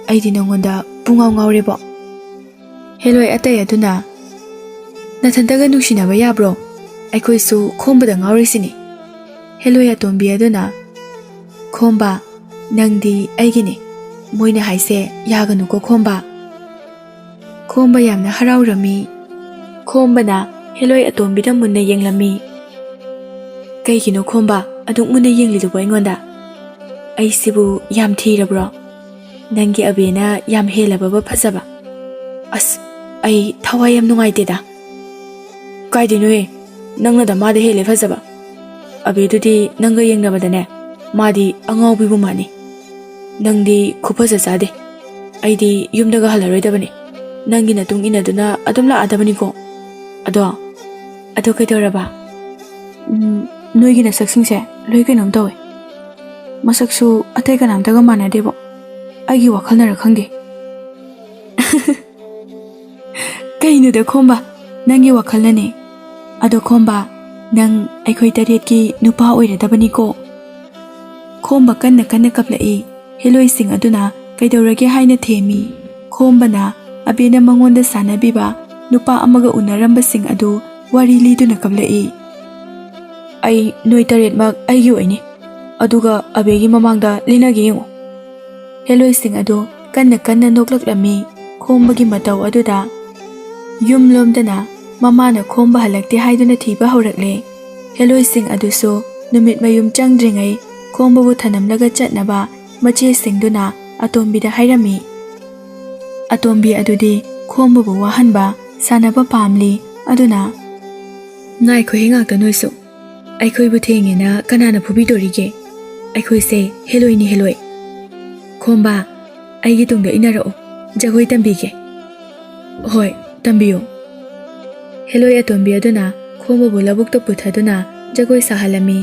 ꯑꯩꯗꯤ ꯅꯉꯣꯟꯗ ꯄꯨꯡꯉꯥꯎ ꯉꯥꯎꯔꯦꯕꯣ꯫" ꯍꯦꯂꯣꯏ ꯑꯇꯩ ꯑꯗꯨꯅ, "ꯅꯊꯟꯇꯒ ꯅꯨꯡꯁꯤꯅꯕ ꯌꯥꯕ꯭ꯔꯣ? ꯑꯩꯈꯣꯏꯁꯨ ꯈꯣꯝꯕꯗ ꯉꯥꯎꯔꯤꯁꯤꯅꯤ꯫" ꯍꯦꯂꯣꯏ ꯑꯇꯣꯝꯕꯤ ꯑꯗꯨꯅ, "ꯈꯣꯝꯕ, ꯅꯪꯗꯤ ꯑꯩꯒꯤꯅꯤ꯫ ꯃꯣꯏꯅ ꯍꯥꯏꯁꯦ ꯌꯥꯒꯅꯨꯀꯣ ꯈꯣꯝꯕ꯫" ꯈꯣꯝꯕ ꯌꯥꯝꯅ ꯍꯔꯥꯎꯔꯝꯃꯤ꯫ ꯈꯣꯝꯕꯅ ꯍꯦꯂꯣꯏ ꯑꯇꯣꯝꯕꯤꯗ ꯃꯨꯟꯅ ꯌꯦꯡꯂꯝꯃꯤ꯫ "ꯀꯩꯒꯤꯅꯣ ꯈꯣꯝꯕ ꯑꯗꯨꯛ ꯃꯨꯟꯅ ꯌꯦꯡꯂꯤꯗꯨꯕꯣ ꯑꯩꯉꯣꯟꯗ? ꯑꯩꯁꯤꯕꯨ ꯌꯥꯝ ꯊꯤꯔꯕ꯭ꯔꯣ? ꯅꯪꯒꯤ ꯑꯕꯦꯅ ꯌꯥꯝ ꯍꯦꯜꯂꯕꯕ ꯐꯖꯕ? ꯑꯁ, ꯑꯩ ꯊꯋꯥꯏ ꯌꯥꯝ ꯅꯨꯡꯉꯥꯏꯇꯦꯗ꯫" "ꯀꯥꯏꯗꯩꯅꯣꯍꯦ? ꯅꯪꯅꯗ ꯃꯥꯗ ꯍꯦꯜꯂꯦ ꯐꯖꯕ꯫ ꯑꯕꯦꯗꯨꯗꯤ ꯅꯪꯒ ꯌꯦꯡꯅꯕꯗꯅꯦ, ꯃꯥꯗꯤ ꯑꯉꯥꯎꯕꯤꯕꯨ ꯃꯥꯟꯅꯤ꯫ ꯅꯪꯗꯤ ꯈꯨꯐꯖ ꯆꯥꯗꯦ꯫ ꯑꯩꯗꯤ ꯌꯨꯝꯗꯒ ꯍꯜꯂꯔꯣꯏꯗꯕꯅꯤ꯫ ꯅꯪꯒꯤ ꯅꯇꯨꯡ ꯏꯟꯅꯗꯨꯅ ꯑꯗꯨꯝ ꯂꯥꯛꯑꯗꯕꯅꯤꯀꯣ꯫" ꯑꯗꯣ, ꯑꯗꯣ ꯀꯩꯗꯧꯔꯕ? ꯎꯝ, ꯅꯣꯏꯒꯤ ꯅꯁꯛꯁꯤꯡꯁꯦ ꯂꯣꯏ ꯀꯩꯅꯣꯝ ꯇꯧꯋꯦ꯫ ꯃꯁꯛꯁꯨ ꯑꯇꯩ ꯀꯅꯥꯝꯇꯒ ꯃꯥꯟꯅꯗꯦꯕꯣ꯫ ꯑꯩꯒꯤ ꯋꯥꯈꯜꯅꯔ ꯈꯪꯗꯦ꯫ ꯀꯩꯅꯣꯗ ꯈꯣꯝꯕ, ꯅꯪꯒꯤ ꯋꯥꯈꯜꯅꯅꯦ꯫ ꯑꯗꯣ ꯈꯣꯝꯕ, ꯅꯪ ꯑꯩꯈꯣꯏ ꯇꯔꯦꯠꯀꯤ ꯅꯨꯄꯥ ꯑꯣꯏꯔꯗꯕꯅꯤꯀꯣ꯫ ꯈꯣꯝꯕ ꯀꯟꯅ ꯀꯟꯅ ꯀꯞꯂꯛꯏ꯫ ꯍꯦꯂꯣꯏꯁꯤꯡ ꯑꯗꯨꯅ ꯀꯩꯗꯧꯔꯒꯦ ꯍꯥꯏꯅ ꯊꯦꯝꯃꯤ꯫ ꯈꯣꯝꯕꯅ ꯑꯕꯦꯅ ꯃꯉꯣꯟꯗ ꯁꯥꯟꯅꯕꯤꯕ ꯅꯨꯄꯥ ꯑꯃꯒ ꯎꯅꯔꯝꯕꯁꯤꯡ ꯑꯗꯨ ꯋꯥꯔꯤ ꯂꯤꯗꯨꯅ ꯀꯞꯂꯛꯏ꯫ "ꯑꯩ ꯅꯣꯏ ꯇꯔꯦꯠꯃꯛ ꯑꯩꯒꯤ ꯑꯣꯏꯅꯤ, ꯑꯗꯨꯒ ꯑꯕꯦꯒꯤ ꯃꯃꯥꯡꯗ ꯂꯤꯅꯒꯦ ꯌꯦꯡꯉꯨ꯫" ꯍꯦꯂꯣꯏꯁꯤꯡ ꯑꯗꯨ ꯀꯟꯅ ꯀꯟꯅ ꯅꯣꯛꯂꯛꯂꯝꯃꯤ꯫ ꯈꯣꯝꯕꯒꯤ ꯃꯇꯧ ꯑꯗꯨꯗ ꯌꯨꯝ ꯂꯣꯝꯗꯅ ꯃꯃꯥꯅ ꯈꯣꯝꯕ ꯍꯜꯂꯛꯇꯦ ꯍꯥꯏꯗꯨꯅ ꯊꯤꯕ ꯍꯧꯔꯛꯂꯦ꯫ ꯍꯦꯂꯣꯏꯁꯤꯡ ꯑꯗꯨꯁꯨ ꯅꯨꯃꯤꯠ ꯃꯌꯨꯝ ꯆꯪꯗ꯭ꯔꯤꯉꯩ ꯈꯣꯝꯕꯕꯨ ꯊꯅꯝꯂꯒ ꯆꯠꯅꯕ ꯃꯆꯦꯁꯤꯡꯗꯨꯅ ꯑꯇꯣꯝꯕꯤꯗ ꯍꯥꯏꯔꯝꯃꯤ꯫ ꯑꯇꯣꯝꯕꯤ ꯑꯗꯨꯗꯤ ꯈꯣꯝꯕꯕꯨ ꯋꯥꯍꯟꯕ, ꯁꯥꯟꯅꯕ ꯄꯥꯝꯂꯤ꯫ ꯑꯗꯨꯅ, "ꯉꯥꯏꯈꯣꯍꯦ ꯉꯥꯛꯇ ꯅꯣꯏꯁꯨ꯫ ꯑꯩꯈꯣꯏꯕꯨ ꯊꯦꯡꯉꯦꯅ ꯀꯅꯥꯅ ꯐꯨꯕꯤꯗꯣꯔꯤꯒꯦ? ꯑꯩꯈꯣꯏꯁꯦ ꯍꯦꯂꯣꯏꯅꯤ ꯍꯦꯂꯣꯏ꯫ ꯈꯣꯝꯕ, ꯑꯩꯒꯤ ꯇꯨꯡꯗ ꯏꯟꯅꯔꯛꯎ꯫ ꯖꯒꯣꯏ ꯇꯝꯕꯤꯒꯦ꯫" "ꯍꯣꯏ, ꯇꯝꯕꯤꯌꯨ꯫" ꯍꯦꯂꯣꯏ ꯑꯇꯣꯝꯕꯤ ꯑꯗꯨꯅ ꯈꯣꯝꯕꯕꯨ ꯂꯧꯕꯨꯛꯇ ꯄꯨꯊꯗꯨꯅ ꯖꯒꯣꯏ ꯁꯥꯍꯜꯂꯝꯃꯤ꯫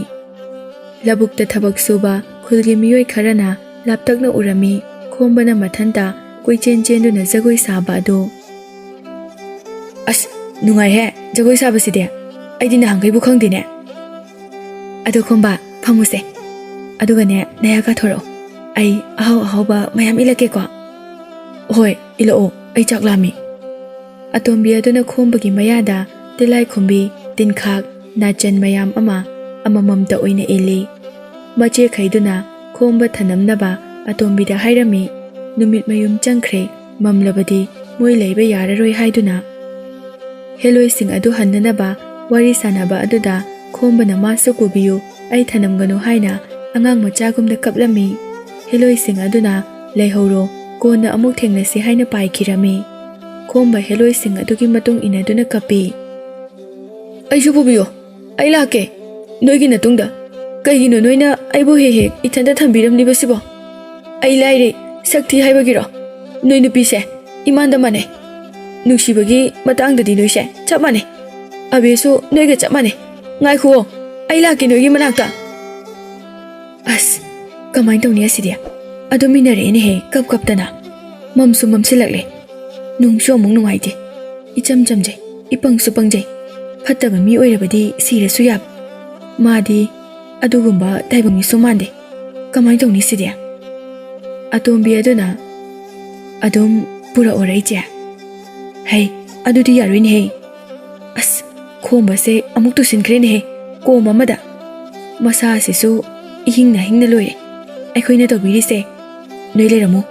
ꯂꯧꯕꯨꯛꯇ ꯊꯕꯛ ꯁꯨꯕ ꯈꯨꯜꯒꯤ ꯃꯤꯑꯣꯏ ꯈꯔꯅ ꯂꯥꯞꯇꯛꯅ ꯎꯔꯝꯃꯤ꯫ ꯈꯣꯝꯕꯅ ꯃꯊꯟꯇ ꯀꯣꯏꯆꯦꯟ ꯆꯦꯟꯗꯨꯅ ꯖꯒꯣꯏ ꯁꯥꯕ ꯑꯗꯨ꯫ "ꯑꯁ, ꯅꯨꯡꯉꯥꯏꯍꯦ ꯖꯒꯣꯏ ꯁꯥꯕꯁꯤꯗꯤ꯫ ꯑꯩꯗꯤ ꯅꯍꯥꯟꯈꯩꯕꯨ ꯈꯪꯗꯦꯅꯦ꯫ ꯑꯗꯣ ꯈꯣꯝꯕ, ꯐꯝꯃꯨꯁꯦ꯫ ꯑꯗꯨꯒꯅꯦ, ꯅꯌꯥ ꯀꯥꯊꯣꯔꯛꯑꯣ꯫ ꯑꯩ ꯑꯍꯥꯎ ꯑꯍꯥꯎꯕ ꯃꯌꯥꯝ ꯏꯜꯂꯛꯀꯦꯀꯣ꯫" "ꯍꯣꯏ, ꯏꯜꯂꯛꯑꯣ, ꯑꯩ ꯆꯥꯛ ꯂꯥꯝꯃꯤ꯫" ꯑꯇꯣꯝꯕꯤ ꯑꯗꯨꯅ ꯈꯣꯝꯕꯒꯤ ꯃꯌꯥꯗ ꯇꯤꯜꯂꯥꯏꯈꯨꯝꯕꯤ, ꯇꯤꯟꯈꯥꯛ, ꯅꯥꯆꯟ ꯃꯌꯥꯝ ꯑꯃ ꯑꯃꯃꯝꯇ ꯑꯣꯏꯅ ꯏꯜꯂꯤ꯫ ꯃꯆꯦꯈꯩꯗꯨꯅ ꯈꯣꯝꯕ ꯊꯅꯝꯅꯕ ꯑꯇꯣꯝꯕꯤꯗ ꯍꯥꯏꯔꯝꯃꯤ꯫ ꯅꯨꯃꯤꯠ ꯃꯌꯨꯝ ꯆꯪꯈ꯭ꯔꯦ, ꯃꯝꯂꯕꯗꯤ ꯃꯣꯏ ꯂꯩꯕ ꯌꯥꯔꯔꯣꯏ ꯍꯥꯏꯗꯨꯅ꯫ ꯍꯦꯂꯣꯏꯁꯤꯡ ꯑꯗꯨ ꯍꯟꯅꯅꯕ ꯋꯥꯔꯤ ꯁꯥꯟꯅꯕ ꯑꯗꯨꯗ ꯈꯣꯝꯕꯅ "ꯃꯥꯁꯨ ꯄꯨꯕꯤꯌꯨ, ꯑꯩ ꯊꯅꯝꯒꯅꯨ" ꯍꯥꯏꯅ ꯑꯉꯥꯡ ꯃꯆꯥꯒꯨꯝꯅ ꯀꯞꯂꯝꯃꯤ꯫ ꯍꯦꯂꯣꯏꯁꯤꯡ ꯑꯗꯨꯅ "ꯂꯩꯍꯧꯔꯣ, ꯀꯣꯟꯅ ꯑꯃꯨꯛ ꯊꯦꯡꯅꯁꯤ" ꯍꯥꯏꯅ ꯄꯥꯏꯈꯤꯔꯝꯃꯤ꯫ ꯈꯣꯝꯕ ꯍꯦꯂꯣꯏꯁꯤꯡ ꯑꯗꯨꯒꯤ ꯃꯇꯨꯡ ꯏꯟꯅꯗꯨꯅ ꯀꯞꯄꯤ꯫ "ꯑꯩꯁꯨ ꯄꯨꯕꯤꯌꯣ, ꯑꯩ ꯂꯥꯛꯀꯦ ꯅꯣꯏꯒꯤ ꯅꯇꯨꯡꯗ꯫ ꯀꯩꯒꯤꯅꯣ ꯅꯣꯏꯅ ꯑꯩꯕꯨ ꯍꯦꯛ ꯍꯦꯛ ꯏꯊꯟꯇ ꯊꯝꯕꯤꯔꯝꯂꯤꯕꯁꯤꯕꯣ? ꯑꯩ ꯂꯥꯏꯔꯤ, ꯁꯛ ꯊꯤ ꯍꯥꯏꯕꯒꯤꯔꯣ? ꯅꯣꯏ ꯅꯨꯄꯤꯁꯦ ꯏꯃꯥꯟꯗ ꯃꯥꯟꯅꯩ꯫" ꯅꯨꯡꯁꯤꯕꯒꯤ ꯃꯇꯥꯡꯗꯗꯤ ꯅꯣꯏꯁꯦ ꯆꯞ ꯃꯥꯟꯅꯩ꯫ ꯑꯕꯦꯁꯨ ꯅꯣꯏꯒ ꯆꯞ ꯃꯥꯟꯅꯩ꯫ ꯉꯥꯏꯈꯨꯑꯣ, ꯑꯩ ꯂꯥꯛꯀꯦ ꯅꯣꯏꯒꯤ ꯃꯅꯥꯛꯇ꯫ ꯑꯁ, ꯀꯃꯥꯏꯅ ꯇꯧꯅꯤ ꯑꯁꯤꯗꯤ? ꯑꯗꯨꯝ ꯏꯟꯅꯔꯛꯑꯦꯅꯦꯍꯦ, ꯀꯞ ꯀꯞꯇꯅ꯫ ꯃꯝꯁꯨ ꯃꯝꯁꯤꯜꯂꯛꯂꯦ꯫ ꯅꯨꯡꯁꯨ ꯑꯃꯨꯛ ꯅꯨꯡꯉꯥꯏꯇꯦ꯫ ꯏꯆꯝ ꯆꯝꯖꯩ, ꯏꯄꯪꯁꯨ ꯄꯪꯖꯩ꯫ ꯐꯠꯇꯕ ꯃꯤ ꯑꯣꯏꯔꯕꯗꯤ ꯁꯤꯔꯁꯨ ꯌꯥꯕ꯫ ꯃꯥꯗꯤ ꯑꯗꯨꯒꯨꯝꯕ ꯇꯥꯏꯕꯪ ꯃꯤꯁꯨ ꯃꯥꯟꯗꯦ꯫ ꯀꯃꯥꯏꯅ ꯇꯧꯅꯤ ꯁꯤꯗꯤ? ꯑꯇꯣꯝꯕꯤ ꯑꯗꯨꯅ, "ꯑꯗꯨꯝ ꯄꯨꯔꯛꯑꯣꯔ, ꯏꯆꯦ?" "ꯍꯩ, ꯑꯗꯨꯗꯤ ꯌꯥꯔꯣꯏꯅꯦꯍꯦ꯫ ꯑꯁ, ꯈꯣꯝꯕꯁꯦ ꯑꯃꯨꯛ ꯇꯨꯁꯤꯟꯈ꯭ꯔꯦꯅꯦꯍꯦ, ꯀꯣꯝ ꯑꯃꯗ꯫ ꯃꯁꯥ ꯑꯁꯤꯁꯨ ꯏꯍꯤꯡꯅ ꯍꯤꯡꯅ ꯂꯣꯏꯔꯦ꯫ ꯑꯩꯈꯣꯏꯅ ꯇꯧꯕꯤꯔꯤꯁꯦ, ꯅꯣꯏ ꯂꯩꯔꯝꯃꯨ꯫"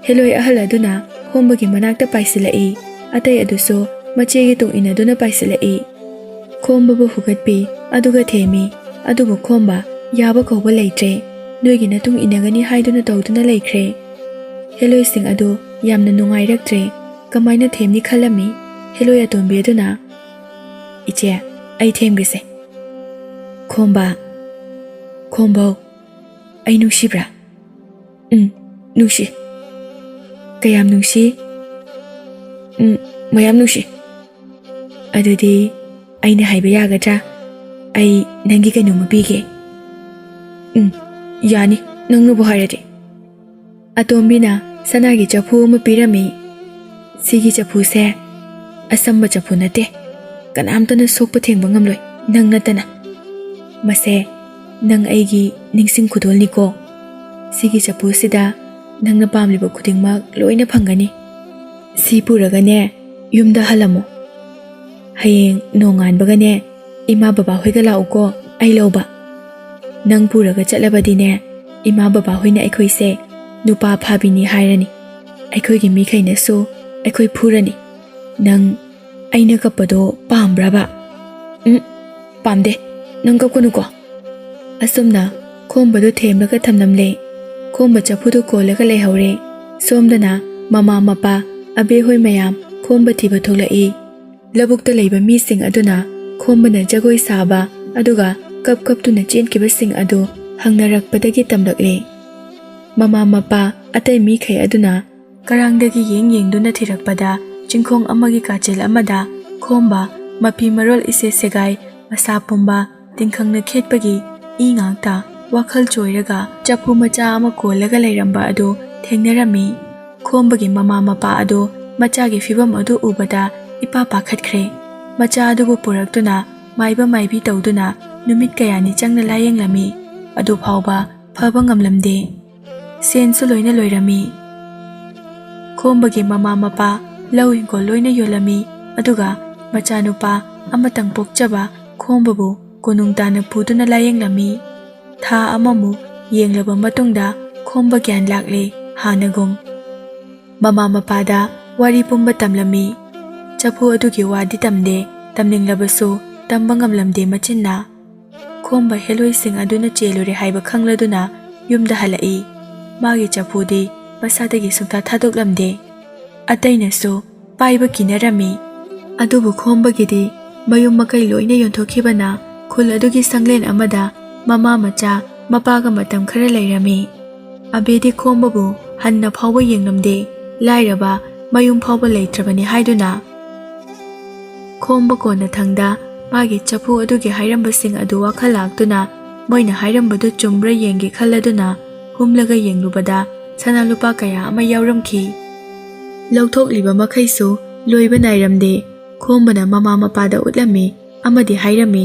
ꯍꯦꯂꯣꯏ ꯑꯍꯜ ꯑꯗꯨꯅ ꯈꯣꯝꯕꯒꯤ ꯃꯅꯥꯛꯇ ꯄꯥꯏꯁꯤꯜꯂꯛꯏ꯫ ꯑꯇꯩ ꯑꯗꯨꯁꯨ ꯃꯆꯦꯒꯤ ꯇꯨꯡ ꯏꯟꯅꯗꯨꯅ ꯄꯥꯏꯁꯤꯜꯂꯛꯏ꯫ ꯈꯣꯝꯕꯕꯨ ꯍꯨꯒꯠꯄꯤ, ꯑꯗꯨꯒ ꯊꯦꯝꯃꯤ꯫ ꯑꯗꯨꯕꯨ ꯈꯣꯝꯕ ꯌꯥꯕ ꯀꯧꯕ ꯂꯩꯇ꯭ꯔꯦ꯫ ꯅꯣꯏꯒꯤ ꯅꯇꯨꯡ ꯏꯟꯅꯒꯅꯤ ꯍꯥꯏꯗꯨꯅ ꯇꯧꯗꯨꯅ ꯂꯩꯈ꯭ꯔꯦ꯫ ꯍꯦꯂꯣꯏꯁꯤꯡ ꯑꯗꯨ ꯌꯥꯝꯅ ꯅꯨꯡꯉꯥꯏꯔꯛꯇ꯭ꯔꯦ꯫ ꯀꯃꯥꯏꯅ ꯊꯦꯝꯅꯤ ꯈꯜꯂꯝꯃꯤ꯫ ꯍꯦꯂꯣꯏ ꯑꯇꯣꯝꯕꯤ ꯑꯗꯨꯅ, "ꯏꯆꯦ, ꯑꯩ ꯊꯦꯝꯒꯦꯁꯦ꯫" "ꯈꯣꯝꯕ, ꯈꯣꯝꯕꯧ, ꯑꯩ ꯅꯨꯡꯁꯤꯕ꯭ꯔꯥ?" "ꯎꯝ, ꯅꯨꯡꯁꯤ꯫" "ꯀꯌꯥꯝ ꯅꯨꯡꯁꯤ?" "ꯎꯝ, ꯃꯌꯥꯝ ꯅꯨꯡꯁꯤ꯫" "ꯑꯗꯨꯗꯤ ꯑꯩꯅ ꯍꯥꯏꯕ ꯌꯥꯒꯗ꯭ꯔꯥ? ꯑꯩ ꯅꯪꯒꯤ ꯀꯩꯅꯣꯝꯃ ꯄꯤꯒꯦ꯫" "ꯎꯝ, ꯌꯥꯅꯤ, ꯅꯪꯅꯕꯨ ꯍꯥꯏꯔꯗꯤ꯫" ꯑꯇꯣꯝꯕꯤꯅ ꯁꯅꯥꯒꯤ ꯆꯐꯨ ꯑꯃ ꯄꯤꯔꯝꯃꯤ꯫ "ꯁꯤꯒꯤ ꯆꯐꯨꯁꯦ ꯑꯁꯝꯕ ꯆꯐꯨ ꯅꯠꯇꯦ, ꯀꯅꯥꯝꯇꯅ ꯁꯣꯛꯄ ꯊꯦꯡꯕ ꯉꯝꯂꯣꯏ, ꯅꯪ ꯅꯠꯇꯅ꯫ ꯃꯁꯦ ꯅꯪ ꯑꯩꯒꯤ ꯅꯤꯡꯁꯤꯡ ꯈꯨꯗꯣꯜꯅꯤꯀꯣ꯫ ꯁꯤꯒꯤ ꯆꯐꯨꯁꯤꯗ ꯅꯪꯅ ꯄꯥꯝꯂꯤꯕ ꯈꯨꯗꯤꯡꯃꯛ ꯂꯣꯏꯅ ꯐꯪꯒꯅꯤ꯫ ꯁꯤ ꯄꯨꯔꯒꯅꯦ, ꯌꯨꯝꯗ ꯍꯜꯂꯝꯃꯣ꯫ ꯍꯌꯦꯡ ꯅꯣꯡꯉꯥꯟꯕꯒꯅꯦ, ꯏꯃꯥ ꯕꯕꯥ ꯍꯣꯏꯒ ꯂꯥꯛꯎꯀꯣ, ꯑꯩ ꯂꯧꯕ꯫ ꯅꯪ ꯄꯨꯔꯒ ꯆꯠꯂꯕꯗꯤꯅꯦ, ꯏꯃꯥ ꯕꯕꯥ ꯍꯣꯏꯅ ꯑꯩꯈꯣꯏꯁꯦ ꯅꯨꯄꯥ ꯐꯥꯕꯤꯅꯤ ꯍꯥꯏꯔꯅꯤ꯫ ꯑꯩꯈꯣꯏꯒꯤ ꯃꯤꯈꯩꯅꯁꯨ ꯑꯩꯈꯣꯏ ꯐꯨꯔꯅꯤ꯫ ꯅꯪ ꯑꯩꯅ ꯀꯞꯄꯗꯣ ꯄꯥꯝꯕ꯭ꯔꯕ?" "ꯎꯝ, ꯄꯥꯝꯗꯦ꯫ ꯅꯪ ꯀꯞꯀꯅꯨꯀꯣ꯫" ꯑꯁꯨꯝꯅ ꯈꯣꯝꯕꯗꯨ ꯊꯦꯝꯂꯒ ꯊꯝꯂꯝꯂꯦ꯫ ꯈꯣꯝꯕ ꯆꯐꯨꯗꯨ ꯀꯣꯜꯂꯒ ꯂꯩꯍꯧꯔꯦ꯫ ꯁꯣꯝꯗꯅ ꯃꯃꯥ ꯃꯄꯥ, ꯑꯕꯦ ꯍꯣꯏ ꯃꯌꯥꯝ ꯈꯣꯝꯕ ꯊꯤꯕ ꯊꯣꯛꯂꯛꯏ꯫ ꯂꯧꯕꯨꯛꯇ ꯂꯩꯕ ꯃꯤꯁꯤꯡ ꯑꯗꯨꯅ ꯈꯣꯝꯕꯅ ꯖꯒꯣꯏ ꯁꯥꯕ ꯑꯗꯨꯒ ꯀꯞ ꯀꯞꯇꯨꯅ ꯆꯦꯟꯈꯤꯕꯁꯤꯡ ꯑꯗꯨ ꯍꯪꯅꯔꯛꯄꯗꯒꯤ ꯇꯝꯂꯛꯂꯦ꯫ ꯃꯃꯥ ꯃꯄꯥ ꯑꯇꯩ ꯃꯤꯈꯩ ꯑꯗꯨꯅ ꯀꯔꯥꯡꯗꯒꯤ ꯌꯦꯡ ꯌꯦꯡꯗꯨꯅ ꯊꯤꯔꯛꯄꯗ ꯆꯤꯡꯈꯣꯡ ꯑꯃꯒꯤ ꯀꯥꯆꯤꯜ ꯑꯃꯗ ꯈꯣꯝꯕ, ꯃꯐꯤ ꯃꯔꯣꯜ ꯏꯁꯦ ꯁꯦꯒꯥꯏ, ꯃꯁꯥ ꯄꯨꯝꯕ, ꯇꯤꯡꯈꯪꯅ ꯈꯦꯠꯄꯒꯤ ꯏ ꯉꯥꯛꯇ, ꯋꯥꯈꯜ ꯆꯣꯏꯔꯒ ꯆꯐꯨ ꯃꯆꯥ ꯑꯃ ꯀꯣꯜꯂꯒ ꯂꯩꯔꯝꯕ ꯑꯗꯨ ꯊꯦꯡꯅꯔꯝꯃꯤ꯫ ꯈꯣꯝꯕꯒꯤ ꯃꯃꯥ ꯃꯄꯥ ꯑꯗꯨ ꯃꯆꯥꯒꯤ ꯐꯤꯕꯝ ꯑꯗꯨ ꯎꯕꯗ ꯏꯄꯥ ꯄꯥꯈꯠꯈ꯭ꯔꯦ꯫ ꯃꯆꯥ ꯑꯗꯨꯕꯨ ꯄꯨꯔꯛꯇꯨꯅ ꯃꯥꯏꯕ ꯃꯥꯏꯕꯤ ꯇꯧꯗꯨꯅ ꯅꯨꯃꯤꯠ ꯀꯌꯥꯅꯤ ꯆꯪꯅ ꯂꯥꯌꯦꯡꯂꯝꯃꯤ꯫ ꯑꯗꯨꯐꯥꯎꯕ ꯐꯕ ꯉꯝꯂꯝꯗꯦ꯫ ꯁꯦꯟꯁꯨ ꯂꯣꯏꯅ ꯂꯣꯏꯔꯝꯃꯤ꯫ ꯈꯣꯝꯕꯒꯤ ꯃꯃꯥ ꯃꯄꯥ ꯂꯧ ꯍꯤꯡꯒꯣꯜ ꯂꯣꯏꯅ ꯌꯣꯜꯂꯝꯃꯤ꯫ ꯑꯗꯨꯒ ꯃꯆꯥꯅꯨꯄꯥ ꯑꯃꯇꯪ ꯄꯣꯛꯆꯕ ꯈꯣꯝꯕꯕꯨ ꯀꯣꯅꯨꯡ ꯇꯥꯅ ꯄꯨꯗꯨꯅ ꯂꯥꯌꯦꯡꯂꯝꯃꯤ꯫ ꯊꯥ ꯑꯃꯃꯨꯛ ꯌꯦꯡꯂꯕ ꯃꯇꯨꯡꯗ ꯈꯣꯝꯕ ꯒ꯭ꯌꯥꯟ ꯂꯥꯛꯂꯦ ꯍꯥꯟꯅꯒꯨꯝ꯫ ꯃꯃꯥ ꯃꯄꯥꯗ ꯋꯥꯔꯤ ꯄꯨꯝꯕ ꯇꯝꯂꯝꯃꯤ꯫ ꯆꯐꯨ ꯑꯗꯨꯒꯤ ꯋꯥꯗꯤ ꯇꯝꯗꯦ, ꯇꯝꯅꯤꯡꯂꯕꯁꯨ ꯇꯝꯕ ꯉꯝꯂꯝꯗꯦ ꯃꯆꯤꯟꯅ꯫ ꯈꯣꯝꯕ ꯍꯦꯂꯣꯏꯁꯤꯡ ꯑꯗꯨꯅ ꯆꯦꯜꯂꯨꯔꯦ ꯍꯥꯏꯕ ꯈꯪꯂꯗꯨꯅ ꯌꯨꯝꯗ ꯍꯜꯂꯛꯏ꯫ ꯃꯥꯒꯤ ꯆꯐꯨꯗꯤ ꯃꯁꯥꯗꯒꯤ ꯁꯨꯡꯊꯥ ꯊꯥꯗꯣꯛꯂꯝꯗꯦ꯫ ꯑꯇꯩꯅꯁꯨ ꯄꯥꯏꯕ ꯀꯤꯅꯔꯝꯃꯤ꯫ ꯑꯗꯨꯕꯨ ꯈꯣꯝꯕꯒꯤꯗꯤ ꯃꯌꯨꯝ ꯃꯀꯩ ꯂꯣꯏꯅ ꯌꯣꯟꯊꯣꯛꯈꯤꯕꯅ ꯈꯨꯜ ꯑꯗꯨꯒꯤ ꯁꯪꯂꯦꯟ ꯑꯃꯗ ꯃꯃꯥ ꯃꯆꯥ ꯃꯄꯥꯒ ꯃꯇꯝ ꯈꯔ ꯂꯩꯔꯝꯃꯤ꯫ ꯑꯕꯦꯗꯤ ꯈꯣꯝꯕꯕꯨ ꯍꯟꯅ ꯐꯥꯎꯕ ꯌꯦꯡꯂꯝꯗꯦ, ꯂꯥꯏꯔꯕ ꯃꯌꯨꯝ ꯐꯥꯎꯕ ꯂꯩꯇ꯭ꯔꯕꯅꯤ ꯍꯥꯏꯗꯨꯅ꯫ ꯈꯣꯝꯕ ꯀꯣꯟꯅ ꯊꯪꯗ ꯃꯥꯒꯤ ꯆꯐꯨ ꯑꯗꯨꯒꯤ ꯍꯥꯏꯔꯝꯕꯁꯤꯡ ꯑꯗꯨ ꯋꯥꯈꯜ ꯂꯥꯛꯇꯨꯅ ꯃꯣꯏꯅ ꯍꯥꯏꯔꯝꯕꯗꯨ ꯆꯨꯝꯕ꯭ꯔꯥ ꯌꯦꯡꯒꯦ ꯈꯜꯂꯗꯨꯅ ꯍꯨꯝꯂꯒ ꯌꯦꯡꯂꯨꯕꯗ ꯁꯅꯥ ꯂꯨꯄꯥ ꯀꯌꯥ ꯑꯃ ꯌꯥꯎꯔꯝꯈꯤ꯫ ꯂꯧꯊꯣꯛꯂꯤꯕ ꯃꯈꯩꯁꯨ ꯂꯣꯏꯕ ꯅꯥꯏꯔꯝꯗꯦ꯫ ꯈꯣꯝꯕꯅ ꯃꯃꯥ ꯃꯄꯥꯗ ꯎꯠꯂꯝꯃꯤ ꯑꯃꯗꯤ ꯍꯥꯏꯔꯝꯃꯤ꯫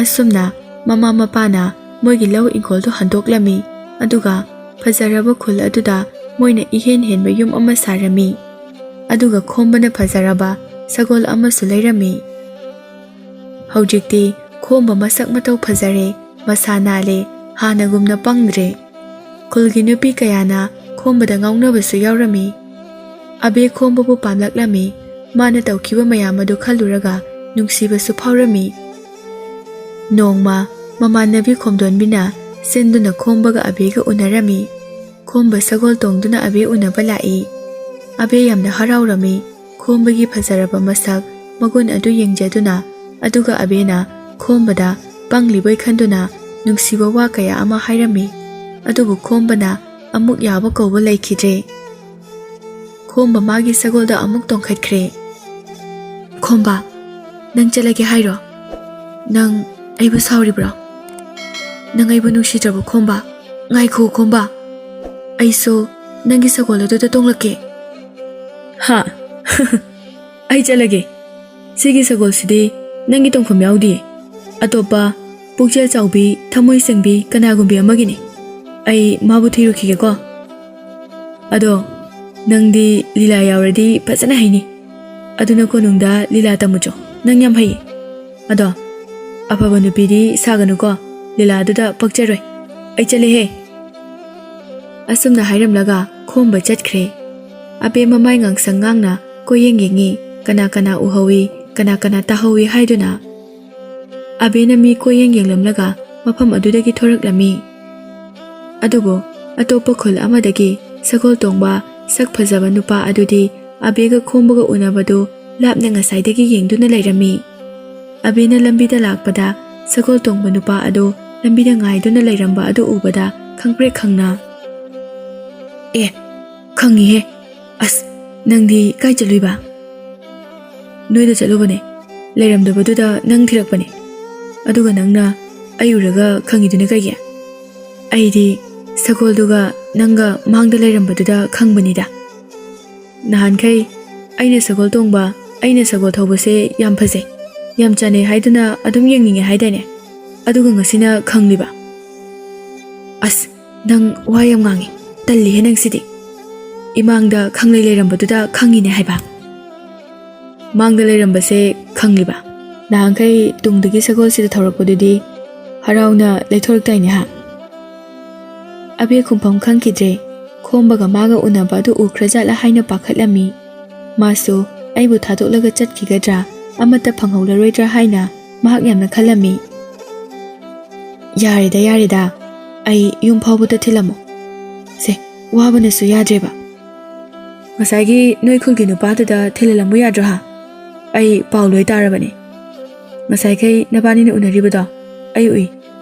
ꯑꯁꯨꯝꯅ ꯃꯃꯥ ꯃꯄꯥꯅ ꯃꯣꯏꯒꯤ ꯂꯧ ꯏꯪꯈꯣꯜꯗꯨ ꯍꯟꯗꯣꯛꯂꯝꯃꯤ꯫ ꯑꯗꯨꯒ ꯐꯖꯔꯕ ꯈꯨꯜ ꯑꯗꯨꯗ ꯃꯣꯏꯅ ꯏꯍꯦꯟ ꯍꯦꯟꯕ ꯌꯨꯝ ꯑꯃ ꯁꯥꯔꯝꯃꯤ꯫ ꯑꯗꯨꯒ ꯈꯣꯝꯕꯅ ꯐꯖꯔꯕ ꯁꯒꯣꯜ ꯑꯃꯁꯨ ꯂꯩꯔꯝꯃꯤ꯫ ꯍꯧꯖꯤꯛꯇꯤ ꯈꯣꯝꯕ ꯃꯁꯛ ꯃꯇꯧ ꯐꯖꯔꯦ, ꯃꯁꯥ ꯅꯥꯜꯂꯦ, ꯍꯥꯟꯅꯒꯨꯝꯅ ꯄꯪꯗ꯭ꯔꯦ꯫ ꯈꯨꯜꯒꯤ ꯅꯨꯄꯤ ꯀꯌꯥꯅ ꯈꯣꯝꯕꯗ ꯉꯥꯎꯅꯕꯁꯨ ꯌꯥꯎꯔꯝꯃꯤ꯫ ꯑꯕꯦ ꯈꯣꯝꯕꯕꯨ ꯄꯥꯝꯂꯛꯂꯝꯃꯤ꯫ ꯃꯥꯅ ꯇꯧꯈꯤꯕ ꯃꯌꯥꯝ ꯑꯗꯨ ꯈꯜꯂꯨꯔꯒ ꯅꯨꯡꯁꯤꯕꯁꯨ ꯐꯥꯎꯔꯝꯃꯤ꯫ ꯅꯣꯡꯃ ꯃꯃꯥꯟꯅꯕꯤ ꯈꯣꯝꯗꯣꯟꯕꯤꯅ ꯁꯤꯟꯗꯨꯅ ꯈꯣꯝꯕꯒ ꯑꯕꯦꯒ ꯎꯅꯔꯝꯃꯤ꯫ ꯈꯣꯝꯕ ꯁꯒꯣꯜ ꯇꯣꯡꯗꯨꯅ ꯑꯕꯦ ꯎꯅꯕ ꯂꯥꯛꯏ꯫ ꯑꯕꯦ ꯌꯥꯝꯅ ꯍꯔꯥꯎꯔꯝꯃꯤ꯫ ꯈꯣꯝꯕꯒꯤ ꯐꯖꯔꯕ ꯃꯁꯛ ꯃꯒꯨꯟ ꯑꯗꯨ ꯌꯦꯡꯖꯗꯨꯅ, ꯑꯗꯨꯒ ꯑꯕꯦꯅ ꯈꯣꯝꯕꯗ ꯄꯪꯂꯤꯕꯣꯏ ꯈꯟꯗꯨꯅ ꯅꯨꯡꯁꯤꯕ ꯋꯥ ꯀꯌꯥ ꯑꯃ ꯍꯥꯏꯔꯝꯃꯤ꯫ ꯑꯗꯨꯕꯨ ꯈꯣꯝꯕꯅ ꯑꯃꯨꯛ ꯌꯥꯕ ꯀꯧꯕ ꯂꯩꯈꯤꯗ꯭ꯔꯦ꯫ ꯈꯣꯝꯕ ꯃꯥꯒꯤ ꯁꯒꯣꯜꯗ ꯑꯃꯨꯛ ꯇꯣꯡꯈꯠꯈ꯭ꯔꯦ꯫ "ꯈꯣꯝꯕ, ꯅꯪ ꯆꯠꯂꯒꯦ ꯍꯥꯏꯔꯣ? ꯅꯪ ꯑꯩꯕꯨ ꯁꯥꯎꯔꯤꯕ꯭ꯔꯣ? ꯅꯪ ꯑꯩꯕꯨ ꯅꯨꯡꯁꯤꯗ꯭ꯔꯕꯣ, ꯈꯣꯝꯕ? ꯉꯥꯏꯈꯣ, ꯈꯣꯝꯕ, ꯑꯩꯁꯨ ꯅꯪꯒꯤ ꯁꯒꯣꯜ ꯑꯗꯨꯗ ꯇꯣꯡꯂꯛꯀꯦ꯫" "ꯍꯥ? ꯑꯩ ꯆꯠꯂꯒꯦ꯫ ꯁꯤꯒꯤ ꯁꯒꯣꯜꯁꯤꯗꯤ ꯅꯪꯒꯤ ꯇꯣꯡꯐꯝ ꯌꯥꯎꯗꯤꯌꯦ꯫ ꯑꯇꯣꯞꯄ ꯄꯨꯛꯆꯦꯜ ꯆꯥꯎꯕꯤ, ꯊꯃꯣꯏ ꯁꯦꯡꯕꯤ ꯀꯅꯥꯒꯨꯝꯕꯤ ꯑꯃꯒꯤꯅꯤ꯫ ꯑꯩ ꯃꯥꯕꯨ ꯊꯤꯔꯨꯈꯤꯒꯦꯀꯣ꯫ ꯑꯗꯣ ꯅꯪꯗꯤ ꯂꯤꯂꯥ ꯌꯥꯎꯔꯗꯤ ꯐꯖꯅ ꯍꯩꯅꯤ꯫ ꯑꯗꯨꯅ ꯀꯣꯅꯨꯡꯗ ꯂꯤꯂꯥ ꯇꯝꯃꯨꯆꯣ꯫ ꯅꯪ ꯌꯥꯝ ꯍꯩꯌꯦ꯫ ꯑꯗꯣ ꯑꯐꯕ ꯅꯨꯄꯤꯗꯤ ꯁꯥꯒꯅꯨꯀꯣ꯫ ꯂꯤꯂꯥꯗꯨꯗ ꯄꯛꯆꯔꯣꯏ꯫ ꯑꯩ ꯆꯠꯂꯦꯍꯦ꯫" ꯑꯁꯨꯝꯅ ꯍꯥꯏꯔꯝꯂꯒ ꯈꯣꯝꯕ ꯆꯠꯈ꯭ꯔꯦ꯫ ꯑꯕꯦ ꯃꯃꯥꯏ ꯉꯥꯡꯁꯪ ꯉꯥꯡꯅ ꯀꯣꯏꯌꯦꯡ ꯌꯦꯡꯉꯤ꯫ ꯀꯅꯥ ꯀꯅꯥ ꯎꯍꯧꯏ, ꯀꯅꯥ ꯀꯅꯥ ꯇꯥꯍꯧꯏ ꯍꯥꯏꯗꯨꯅ ꯑꯕꯦꯅ ꯃꯤ ꯀꯣꯏꯌꯦꯡ ꯌꯦꯡꯂꯝꯂꯒ ꯃꯐꯝ ꯑꯗꯨꯗꯒꯤ ꯊꯣꯔꯛꯂꯝꯃꯤ꯫ ꯑꯗꯨꯕꯨ ꯑꯇꯣꯞꯄ ꯈꯨꯜ ꯑꯃꯗꯒꯤ ꯁꯒꯣꯜ ꯇꯣꯡꯕ ꯁꯛ ꯐꯖꯕ ꯅꯨꯄꯥ ꯑꯗꯨꯗꯤ ꯑꯕꯦꯒ ꯈꯣꯝꯕꯒ ꯎꯅꯕꯗꯨ ꯂꯥꯞꯅ ꯉꯁꯥꯏꯗꯒꯤ ꯌꯦꯡꯗꯨꯅ ꯂꯩꯔꯝꯃꯤ꯫ ꯑꯕꯦꯅ ꯂꯝꯕꯤꯗ ꯂꯥꯛꯄꯗ ꯁꯒꯣꯜ ꯇꯣꯡꯕ ꯅꯨꯄꯥ ꯑꯗꯨ ꯂꯝꯕꯤꯗ ꯉꯥꯏꯗꯨꯅ ꯂꯩꯔꯝꯕ ꯑꯗꯨ ꯎꯕꯗ ꯈꯪꯄ꯭ꯔꯦꯛ ꯈꯪꯅ, "ꯑꯦ, ꯈꯪꯉꯤꯍꯦ꯫ ꯑꯁ, ꯅꯪꯗꯤ ꯀꯥꯏ ꯆꯠꯂꯨꯏꯕ?" "ꯅꯣꯏꯗ ꯆꯠꯂꯨꯕꯅꯦ꯫ ꯂꯩꯔꯝꯗꯕꯗꯨꯗ ꯅꯪ ꯊꯤꯔꯛꯄꯅꯦ꯫ ꯑꯗꯨꯒ ꯅꯪꯅ ꯑꯩ ꯎꯔꯒ ꯈꯪꯉꯤꯗꯨꯅ ꯀꯩꯒꯤ?" "ꯑꯩꯗꯤ ꯁꯒꯣꯜꯗꯨꯒ ꯅꯪꯒ ꯃꯥꯡꯗ ꯂꯩꯔꯝꯕꯗꯨꯗ ꯈꯪꯕꯅꯤꯗ꯫ ꯅꯍꯥꯟꯈꯩ ꯑꯩꯅ ꯁꯒꯣꯜ ꯇꯣꯡꯕ, ꯑꯩꯅ ꯁꯒꯣꯜ ꯊꯧꯕꯁꯦ ꯌꯥꯝ ꯐꯖꯩ, ꯌꯥꯝ ꯆꯥꯟꯅꯩ ꯍꯥꯏꯗꯨꯅ ꯑꯗꯨꯝ ꯌꯦꯡꯅꯤꯡꯉꯦ ꯍꯥꯏꯗꯥꯏꯅꯦ? ꯑꯗꯨꯒ ꯉꯁꯤꯅ ꯈꯪꯂꯤꯕ꯫ ꯑꯁ, ꯅꯪ ꯋꯥ ꯌꯥꯝ ꯉꯥꯡꯉꯤ꯫ ꯇꯜꯂꯤꯍꯦ ꯅꯪꯁꯤꯗꯤ꯫ ꯏꯃꯥꯡꯗ ꯈꯪꯂꯩ ꯂꯩꯔꯝꯕꯗꯨꯗ ꯈꯪꯉꯤꯅꯦ ꯍꯥꯏꯕ꯫ ꯃꯥꯡꯗ ꯂꯩꯔꯝꯕꯁꯦ ꯈꯪꯂꯤꯕ꯫ ꯅꯍꯥꯟꯈꯩ ꯇꯨꯡꯗꯒꯤ ꯁꯒꯣꯜꯁꯤꯗ ꯊꯧꯔꯛꯄꯗꯨꯗꯤ ꯍꯔꯥꯎꯅ ꯂꯩꯊꯣꯔꯛꯇꯥꯏꯅꯦ ꯍꯥ?" ꯑꯕꯦ ꯈꯨꯝꯐꯝ ꯈꯪꯈꯤꯗ꯭ꯔꯦ꯫ ꯈꯣꯝꯕꯒ ꯃꯥꯒ ꯎꯅꯕ ꯑꯗꯨ ꯎꯈ꯭ꯔꯖꯥꯠꯂꯥ ꯍꯥꯏꯅ ꯄꯥꯈꯠꯂꯝꯃꯤ꯫ ꯃꯥꯁꯨ ꯑꯩꯕꯨ ꯊꯥꯗꯣꯛꯂꯒ ꯆꯠꯈꯤꯒꯗ꯭ꯔꯥ, ꯑꯃꯠꯇ ꯐꯪꯍꯧꯂꯔꯣꯏꯗ꯭ꯔꯥ ꯍꯥꯏꯅ ꯃꯍꯥꯛ ꯌꯥꯝꯅ ꯈꯜꯂꯝꯃꯤ꯫ "ꯌꯥꯔꯦꯗ, ꯌꯥꯔꯦꯗ, ꯑꯩ ꯌꯨꯝ ꯐꯥꯎꯕꯗ ꯊꯤꯜꯂꯝꯃꯣ꯫ ꯁꯦ, ꯋꯥꯕꯅꯁꯨ ꯌꯥꯗ꯭ꯔꯦꯕ꯫ ꯉꯁꯥꯏꯒꯤ ꯅꯣꯏ ꯈꯨꯜꯒꯤ ꯅꯨꯄꯥꯗꯨꯗ ꯊꯤꯜꯍꯜꯂꯝꯃꯨ ꯌꯥꯗ꯭ꯔꯣ ꯍꯥ? ꯑꯩ ꯄꯥꯎ ꯂꯣꯏ ꯇꯥꯔꯕꯅꯦ꯫ ꯉꯁꯥꯏꯈꯩ ꯅꯕꯥꯅꯤꯅ ꯎꯅꯔꯤꯕꯗꯣ ꯑꯩ ꯎꯏ꯫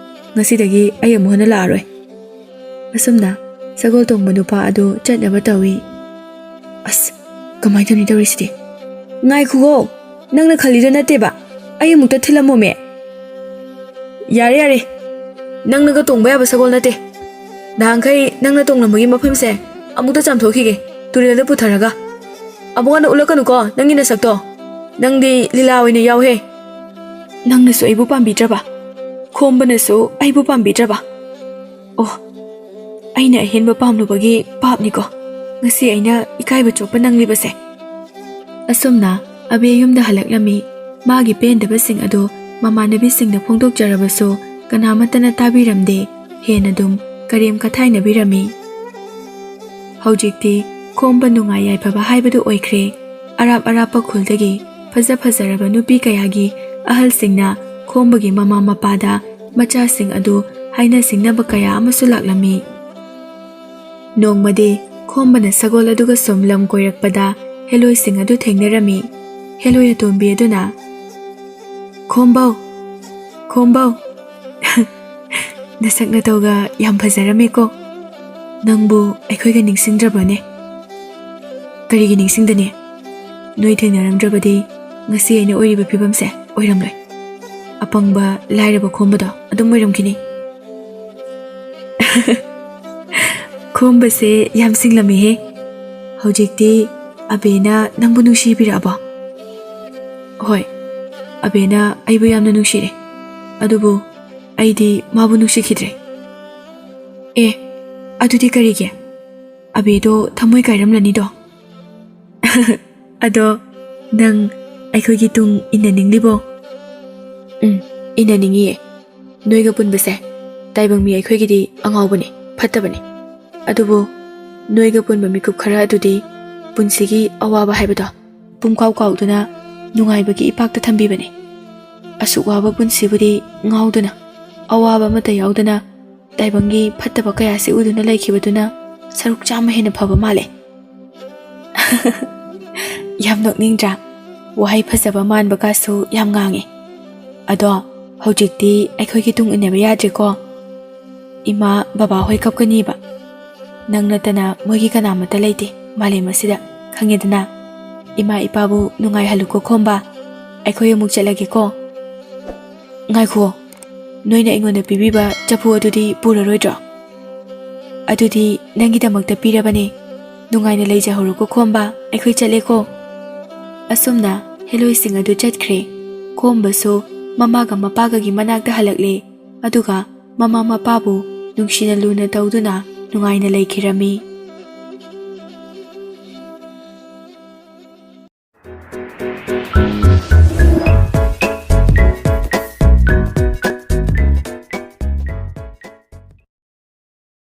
ꯉꯁꯤꯗꯒꯤ ꯑꯩ ꯑꯃꯨꯛ ꯍꯟꯅ ꯂꯥꯛꯑꯔꯣꯏ꯫" ꯑꯁꯨꯝꯅ ꯁꯒꯣꯜ ꯇꯣꯡꯕ ꯅꯨꯄꯥ ꯑꯗꯨ ꯆꯠꯅꯕ ꯇꯧꯏ꯫ ꯑꯁ, ꯀꯃꯥꯏꯅ ꯇꯧꯅꯤ ꯇꯧꯔꯤꯁꯤꯗꯤ? ꯉꯥꯏꯈꯨꯑꯣ, ꯅꯪꯅ ꯈꯜꯂꯤꯗꯣ ꯅꯠꯇꯦꯕ꯫ ꯑꯩ ꯑꯃꯨꯛꯇ ꯊꯤꯜꯂꯝꯃꯣꯃꯦ꯫ ꯌꯥꯔꯦ, ꯌꯥꯔꯦ, ꯅꯪꯅꯒ ꯇꯣꯡꯕ ꯌꯥꯕ ꯁꯒꯣꯜ ꯅꯠꯇꯦ꯫ ꯅꯍꯥꯟꯈꯩ ꯅꯪꯅ ꯇꯣꯡꯂꯝꯕꯒꯤ ꯃꯐꯝꯁꯦ ꯑꯃꯨꯛꯇ ꯆꯥꯝꯊꯣꯛꯈꯤꯒꯦ, ꯇꯨꯔꯦꯜꯗ ꯄꯨꯊꯔꯒ꯫ ꯑꯃꯨꯛ ꯍꯟꯅ ꯎꯠꯂꯛꯀꯅꯨꯀꯣ ꯅꯪꯒꯤ ꯅꯁꯛꯇꯣ꯫ ꯅꯪꯗꯤ ꯂꯤꯂꯥ ꯑꯣꯏꯅ ꯌꯥꯎꯍꯦ꯫ ꯅꯪꯅꯁꯨ ꯑꯩꯕꯨ ꯄꯥꯝꯕꯤꯗ꯭ꯔꯕ, ꯈꯣꯝꯕꯅꯁꯨ ꯑꯩꯕꯨ ꯄꯥꯝꯕꯤꯗ꯭ꯔꯕ꯫ ꯑꯣ, ꯑꯩꯅ ꯑꯍꯦꯟꯕ ꯄꯥꯝꯂꯨꯕꯒꯤ ꯄꯥꯞꯅꯤꯀꯣ꯫ ꯉꯁꯤ ꯑꯩꯅ ꯏꯀꯥꯏꯕ ꯆꯣꯞꯄ ꯅꯪꯂꯤꯕꯁꯦ꯫ ꯑꯁꯨꯝꯅ ꯑꯕꯦ ꯌꯨꯝꯗ ꯍꯜꯂꯛꯂꯝꯃꯤ꯫ ꯃꯥꯒꯤ ꯄꯦꯟꯗꯕꯁꯤꯡ ꯑꯗꯨ ꯃꯃꯥꯟꯅꯕꯤꯁꯤꯡꯗ ꯐꯣꯡꯗꯣꯛꯆꯔꯕꯁꯨ ꯀꯅꯥꯃꯠꯇꯅ ꯇꯥꯕꯤꯔꯝꯗꯦ꯫ ꯍꯦꯟꯅ ꯑꯗꯨꯝ ꯀꯔꯦꯝ ꯀꯊꯥꯏꯅꯕꯤꯔꯝꯃꯤ꯫ ꯍꯧꯖꯤꯛꯇꯤ ꯈꯣꯝꯕ ꯅꯨꯡꯉꯥꯏ ꯌꯥꯏꯐꯕ ꯍꯥꯏꯕꯗꯨ ꯑꯣꯏꯈ꯭ꯔꯦ꯫ ꯑꯔꯥꯞ ꯑꯔꯥꯞꯄ ꯈꯨꯜꯗꯒꯤ ꯐꯖ ꯐꯖꯔꯕ ꯅꯨꯄꯤ ꯀꯌꯥꯒꯤ ꯑꯍꯜꯁꯤꯡꯅ ꯈꯣꯝꯕꯒꯤ ꯃꯃꯥ ꯃꯄꯥꯗ ꯃꯆꯥꯁꯤꯡ ꯑꯗꯨ ꯍꯥꯏꯅ ꯁꯤꯡꯅꯕ ꯀꯌꯥ ꯑꯃꯁꯨ ꯂꯥꯛꯂꯝꯃꯤ꯫ ꯅꯣꯡꯃꯗꯤ ꯈꯣꯝꯕꯅ ꯁꯒꯣꯜ ꯑꯗꯨꯒ ꯁꯨꯝ ꯂꯝ ꯀꯣꯏꯔꯛꯄꯗ ꯍꯦꯂꯣꯏꯁꯤꯡ ꯑꯗꯨ ꯊꯦꯡꯅꯔꯝꯃꯤ꯫ ꯍꯦꯂꯣꯏ ꯑꯇꯣꯝꯕꯤ ꯑꯗꯨꯅ, "ꯈꯣꯝꯕꯧ, ꯈꯣꯝꯕꯧ, ꯅꯁꯛ ꯅꯇꯧꯒ ꯌꯥꯝ ꯐꯖꯔꯝꯃꯦꯀꯣ꯫ ꯅꯪꯕꯨ ꯑꯩꯈꯣꯏꯒ ꯅꯤꯡꯁꯤꯡꯗ꯭ꯔꯕꯅꯦ?" "ꯀꯔꯤꯒꯤ ꯅꯤꯡꯁꯤꯡꯗꯅꯤ? ꯅꯣꯏ ꯊꯦꯡꯅꯔꯝꯗ꯭ꯔꯕꯗꯤ ꯉꯁꯤ ꯑꯩꯅ ꯑꯣꯏꯔꯤꯕ ꯐꯤꯕꯝꯁꯦ ꯑꯣꯏꯔꯝꯂꯣꯏ꯫ ꯑꯄꯪꯕ ꯂꯥꯏꯔꯕ ꯈꯣꯝꯕꯗꯣ ꯑꯗꯨꯝ ꯑꯣꯏꯔꯝꯈꯤꯅꯤ꯫" "ꯈꯣꯝꯕꯁꯦ ꯌꯥꯝ ꯁꯤꯡꯂꯝꯃꯤꯍꯦ꯫ ꯍꯧꯖꯤꯛꯇꯤ ꯑꯕꯦꯅ ꯅꯪꯕꯨ ꯅꯨꯡꯁꯤꯕꯤꯔꯛꯑꯕꯣ?" "ꯍꯣꯏ, ꯑꯕꯦꯅ ꯑꯩꯕꯨ ꯌꯥꯝꯅ ꯅꯨꯡꯁꯤꯔꯦ, ꯑꯗꯨꯕꯨ ꯑꯩꯗꯤ ꯃꯥꯕꯨ ꯅꯨꯡꯁꯤꯈꯤꯗ꯭ꯔꯦ꯫" "ꯑꯦ, ꯑꯗꯨꯗꯤ ꯀꯔꯤꯒꯤ? ꯑꯕꯦꯗꯣ ꯊꯃꯣꯏ ꯀꯥꯏꯔꯝꯂꯅꯤꯗꯣ꯫" "ꯑꯗꯣ ꯅꯪ ꯑꯩꯈꯣꯏꯒꯤ ꯇꯨꯡ ꯏꯟꯅꯅꯤꯡꯂꯤꯕꯣ?" "ꯎꯝ, ꯏꯟꯅꯅꯤꯡꯉꯤꯌꯦ꯫ ꯅꯣꯏꯒ ꯄꯨꯟꯕꯁꯦ ꯇꯥꯏꯕꯪ ꯃꯤ ꯑꯩꯈꯣꯏꯒꯤꯗꯤ ꯑꯉꯥꯎꯕꯅꯦ, ꯐꯠꯇꯕꯅꯦ꯫ ꯑꯗꯨꯕꯨ ꯅꯣꯏꯒ ꯄꯨꯟꯕ ꯃꯤꯀꯨꯞ ꯈꯔ ꯑꯗꯨꯗꯤ ꯄꯨꯟꯁꯤꯒꯤ ꯑꯋꯥꯕ ꯍꯥꯏꯕꯗꯣ ꯄꯨꯝꯀꯥꯎ ꯀꯥꯎꯗꯨꯅ ꯅꯨꯡꯉꯥꯏꯕꯒꯤ ꯏꯄꯥꯛꯇ ꯊꯝꯕꯤꯕꯅꯦ꯫ ꯑꯁꯨꯛ ꯋꯥꯕ ꯄꯨꯟꯁꯤꯕꯨꯗꯤ ꯉꯥꯎꯗꯨꯅ, ꯑꯋꯥꯕ ꯑꯃꯠꯇ ꯌꯥꯎꯗꯅ ꯇꯥꯏꯕꯪꯒꯤ ꯐꯠꯇꯕ ꯀꯌꯥꯁꯤ ꯎꯗꯨꯅ ꯂꯩꯈꯤꯕꯗꯨꯅ ꯁꯔꯨꯛ ꯆꯥꯝꯃ ꯍꯦꯟꯅ ꯐꯕ ꯃꯥꯜꯂꯦ꯫" "ꯌꯥꯝ ꯅꯣꯛꯅꯤꯡꯗ꯭ꯔꯥ? ꯋꯥꯍꯩ ꯐꯖꯕ ꯃꯥꯟꯕꯒꯁꯨ ꯌꯥꯝ ꯉꯥꯡꯉꯦ꯫ ꯑꯗꯣ ꯍꯧꯖꯤꯛꯇꯤ ꯑꯩꯈꯣꯏꯒꯤ ꯇꯨꯡ ꯏꯟꯅꯕ ꯌꯥꯗ꯭ꯔꯦꯀꯣ꯫ ꯏꯃꯥ ꯕꯕꯥ ꯍꯣꯏ ꯀꯞꯀꯅꯤꯕ꯫ ꯅꯪ ꯅꯠꯇꯅ ꯃꯣꯏꯒꯤ ꯀꯅꯥꯃꯠꯇ ꯂꯩꯇꯦ ꯃꯥꯂꯦꯝ ꯑꯁꯤꯗ꯫ ꯈꯪꯉꯦꯗꯅ꯫ ꯏꯃꯥ ꯏꯄꯥꯕꯨ ꯅꯨꯡꯉꯥꯏꯍꯜꯂꯨꯀꯣ ꯈꯣꯝꯕ꯫ ꯑꯩꯈꯣꯏ ꯑꯃꯨꯛ ꯆꯠꯂꯒꯦꯀꯣ꯫ ꯉꯥꯏꯈꯣ, ꯅꯣꯏꯅ ꯑꯩꯉꯣꯟꯗ ꯄꯤꯕꯤꯕ ꯆꯐꯨ ꯑꯗꯨꯗꯤ ꯄꯨꯔꯔꯣꯏꯗ꯭ꯔꯣ? ꯑꯗꯨꯗꯤ ꯅꯪꯒꯤꯗꯃꯛꯇ ꯄꯤꯔꯕꯅꯦ꯫ ꯅꯨꯡꯉꯥꯏꯅ ꯂꯩꯖꯍꯧꯔꯣꯀꯣ ꯈꯣꯝꯕ, ꯑꯩꯈꯣꯏ ꯆꯠꯂꯦꯀꯣ꯫ ꯑꯁꯨꯝꯅ ꯍꯦꯂꯣꯏꯁꯤꯡ ꯑꯗꯨ ꯆꯠꯈ꯭ꯔꯦ꯫ ꯈꯣꯝꯕꯁꯨ ꯃꯃꯥꯒ ꯃꯄꯥꯒꯒꯤ ꯃꯅꯥꯛꯇ ꯍꯜꯂꯛꯂꯦ꯫ ꯑꯗꯨꯒ ꯃꯃꯥ ꯃꯄꯥꯕꯨ ꯅꯨꯡꯁꯤꯅ ꯂꯨꯅ ꯇꯧꯗꯨꯅ ꯅꯨꯡꯉꯥꯏꯅ ꯂꯩꯈꯤꯔꯝꯃꯤ꯫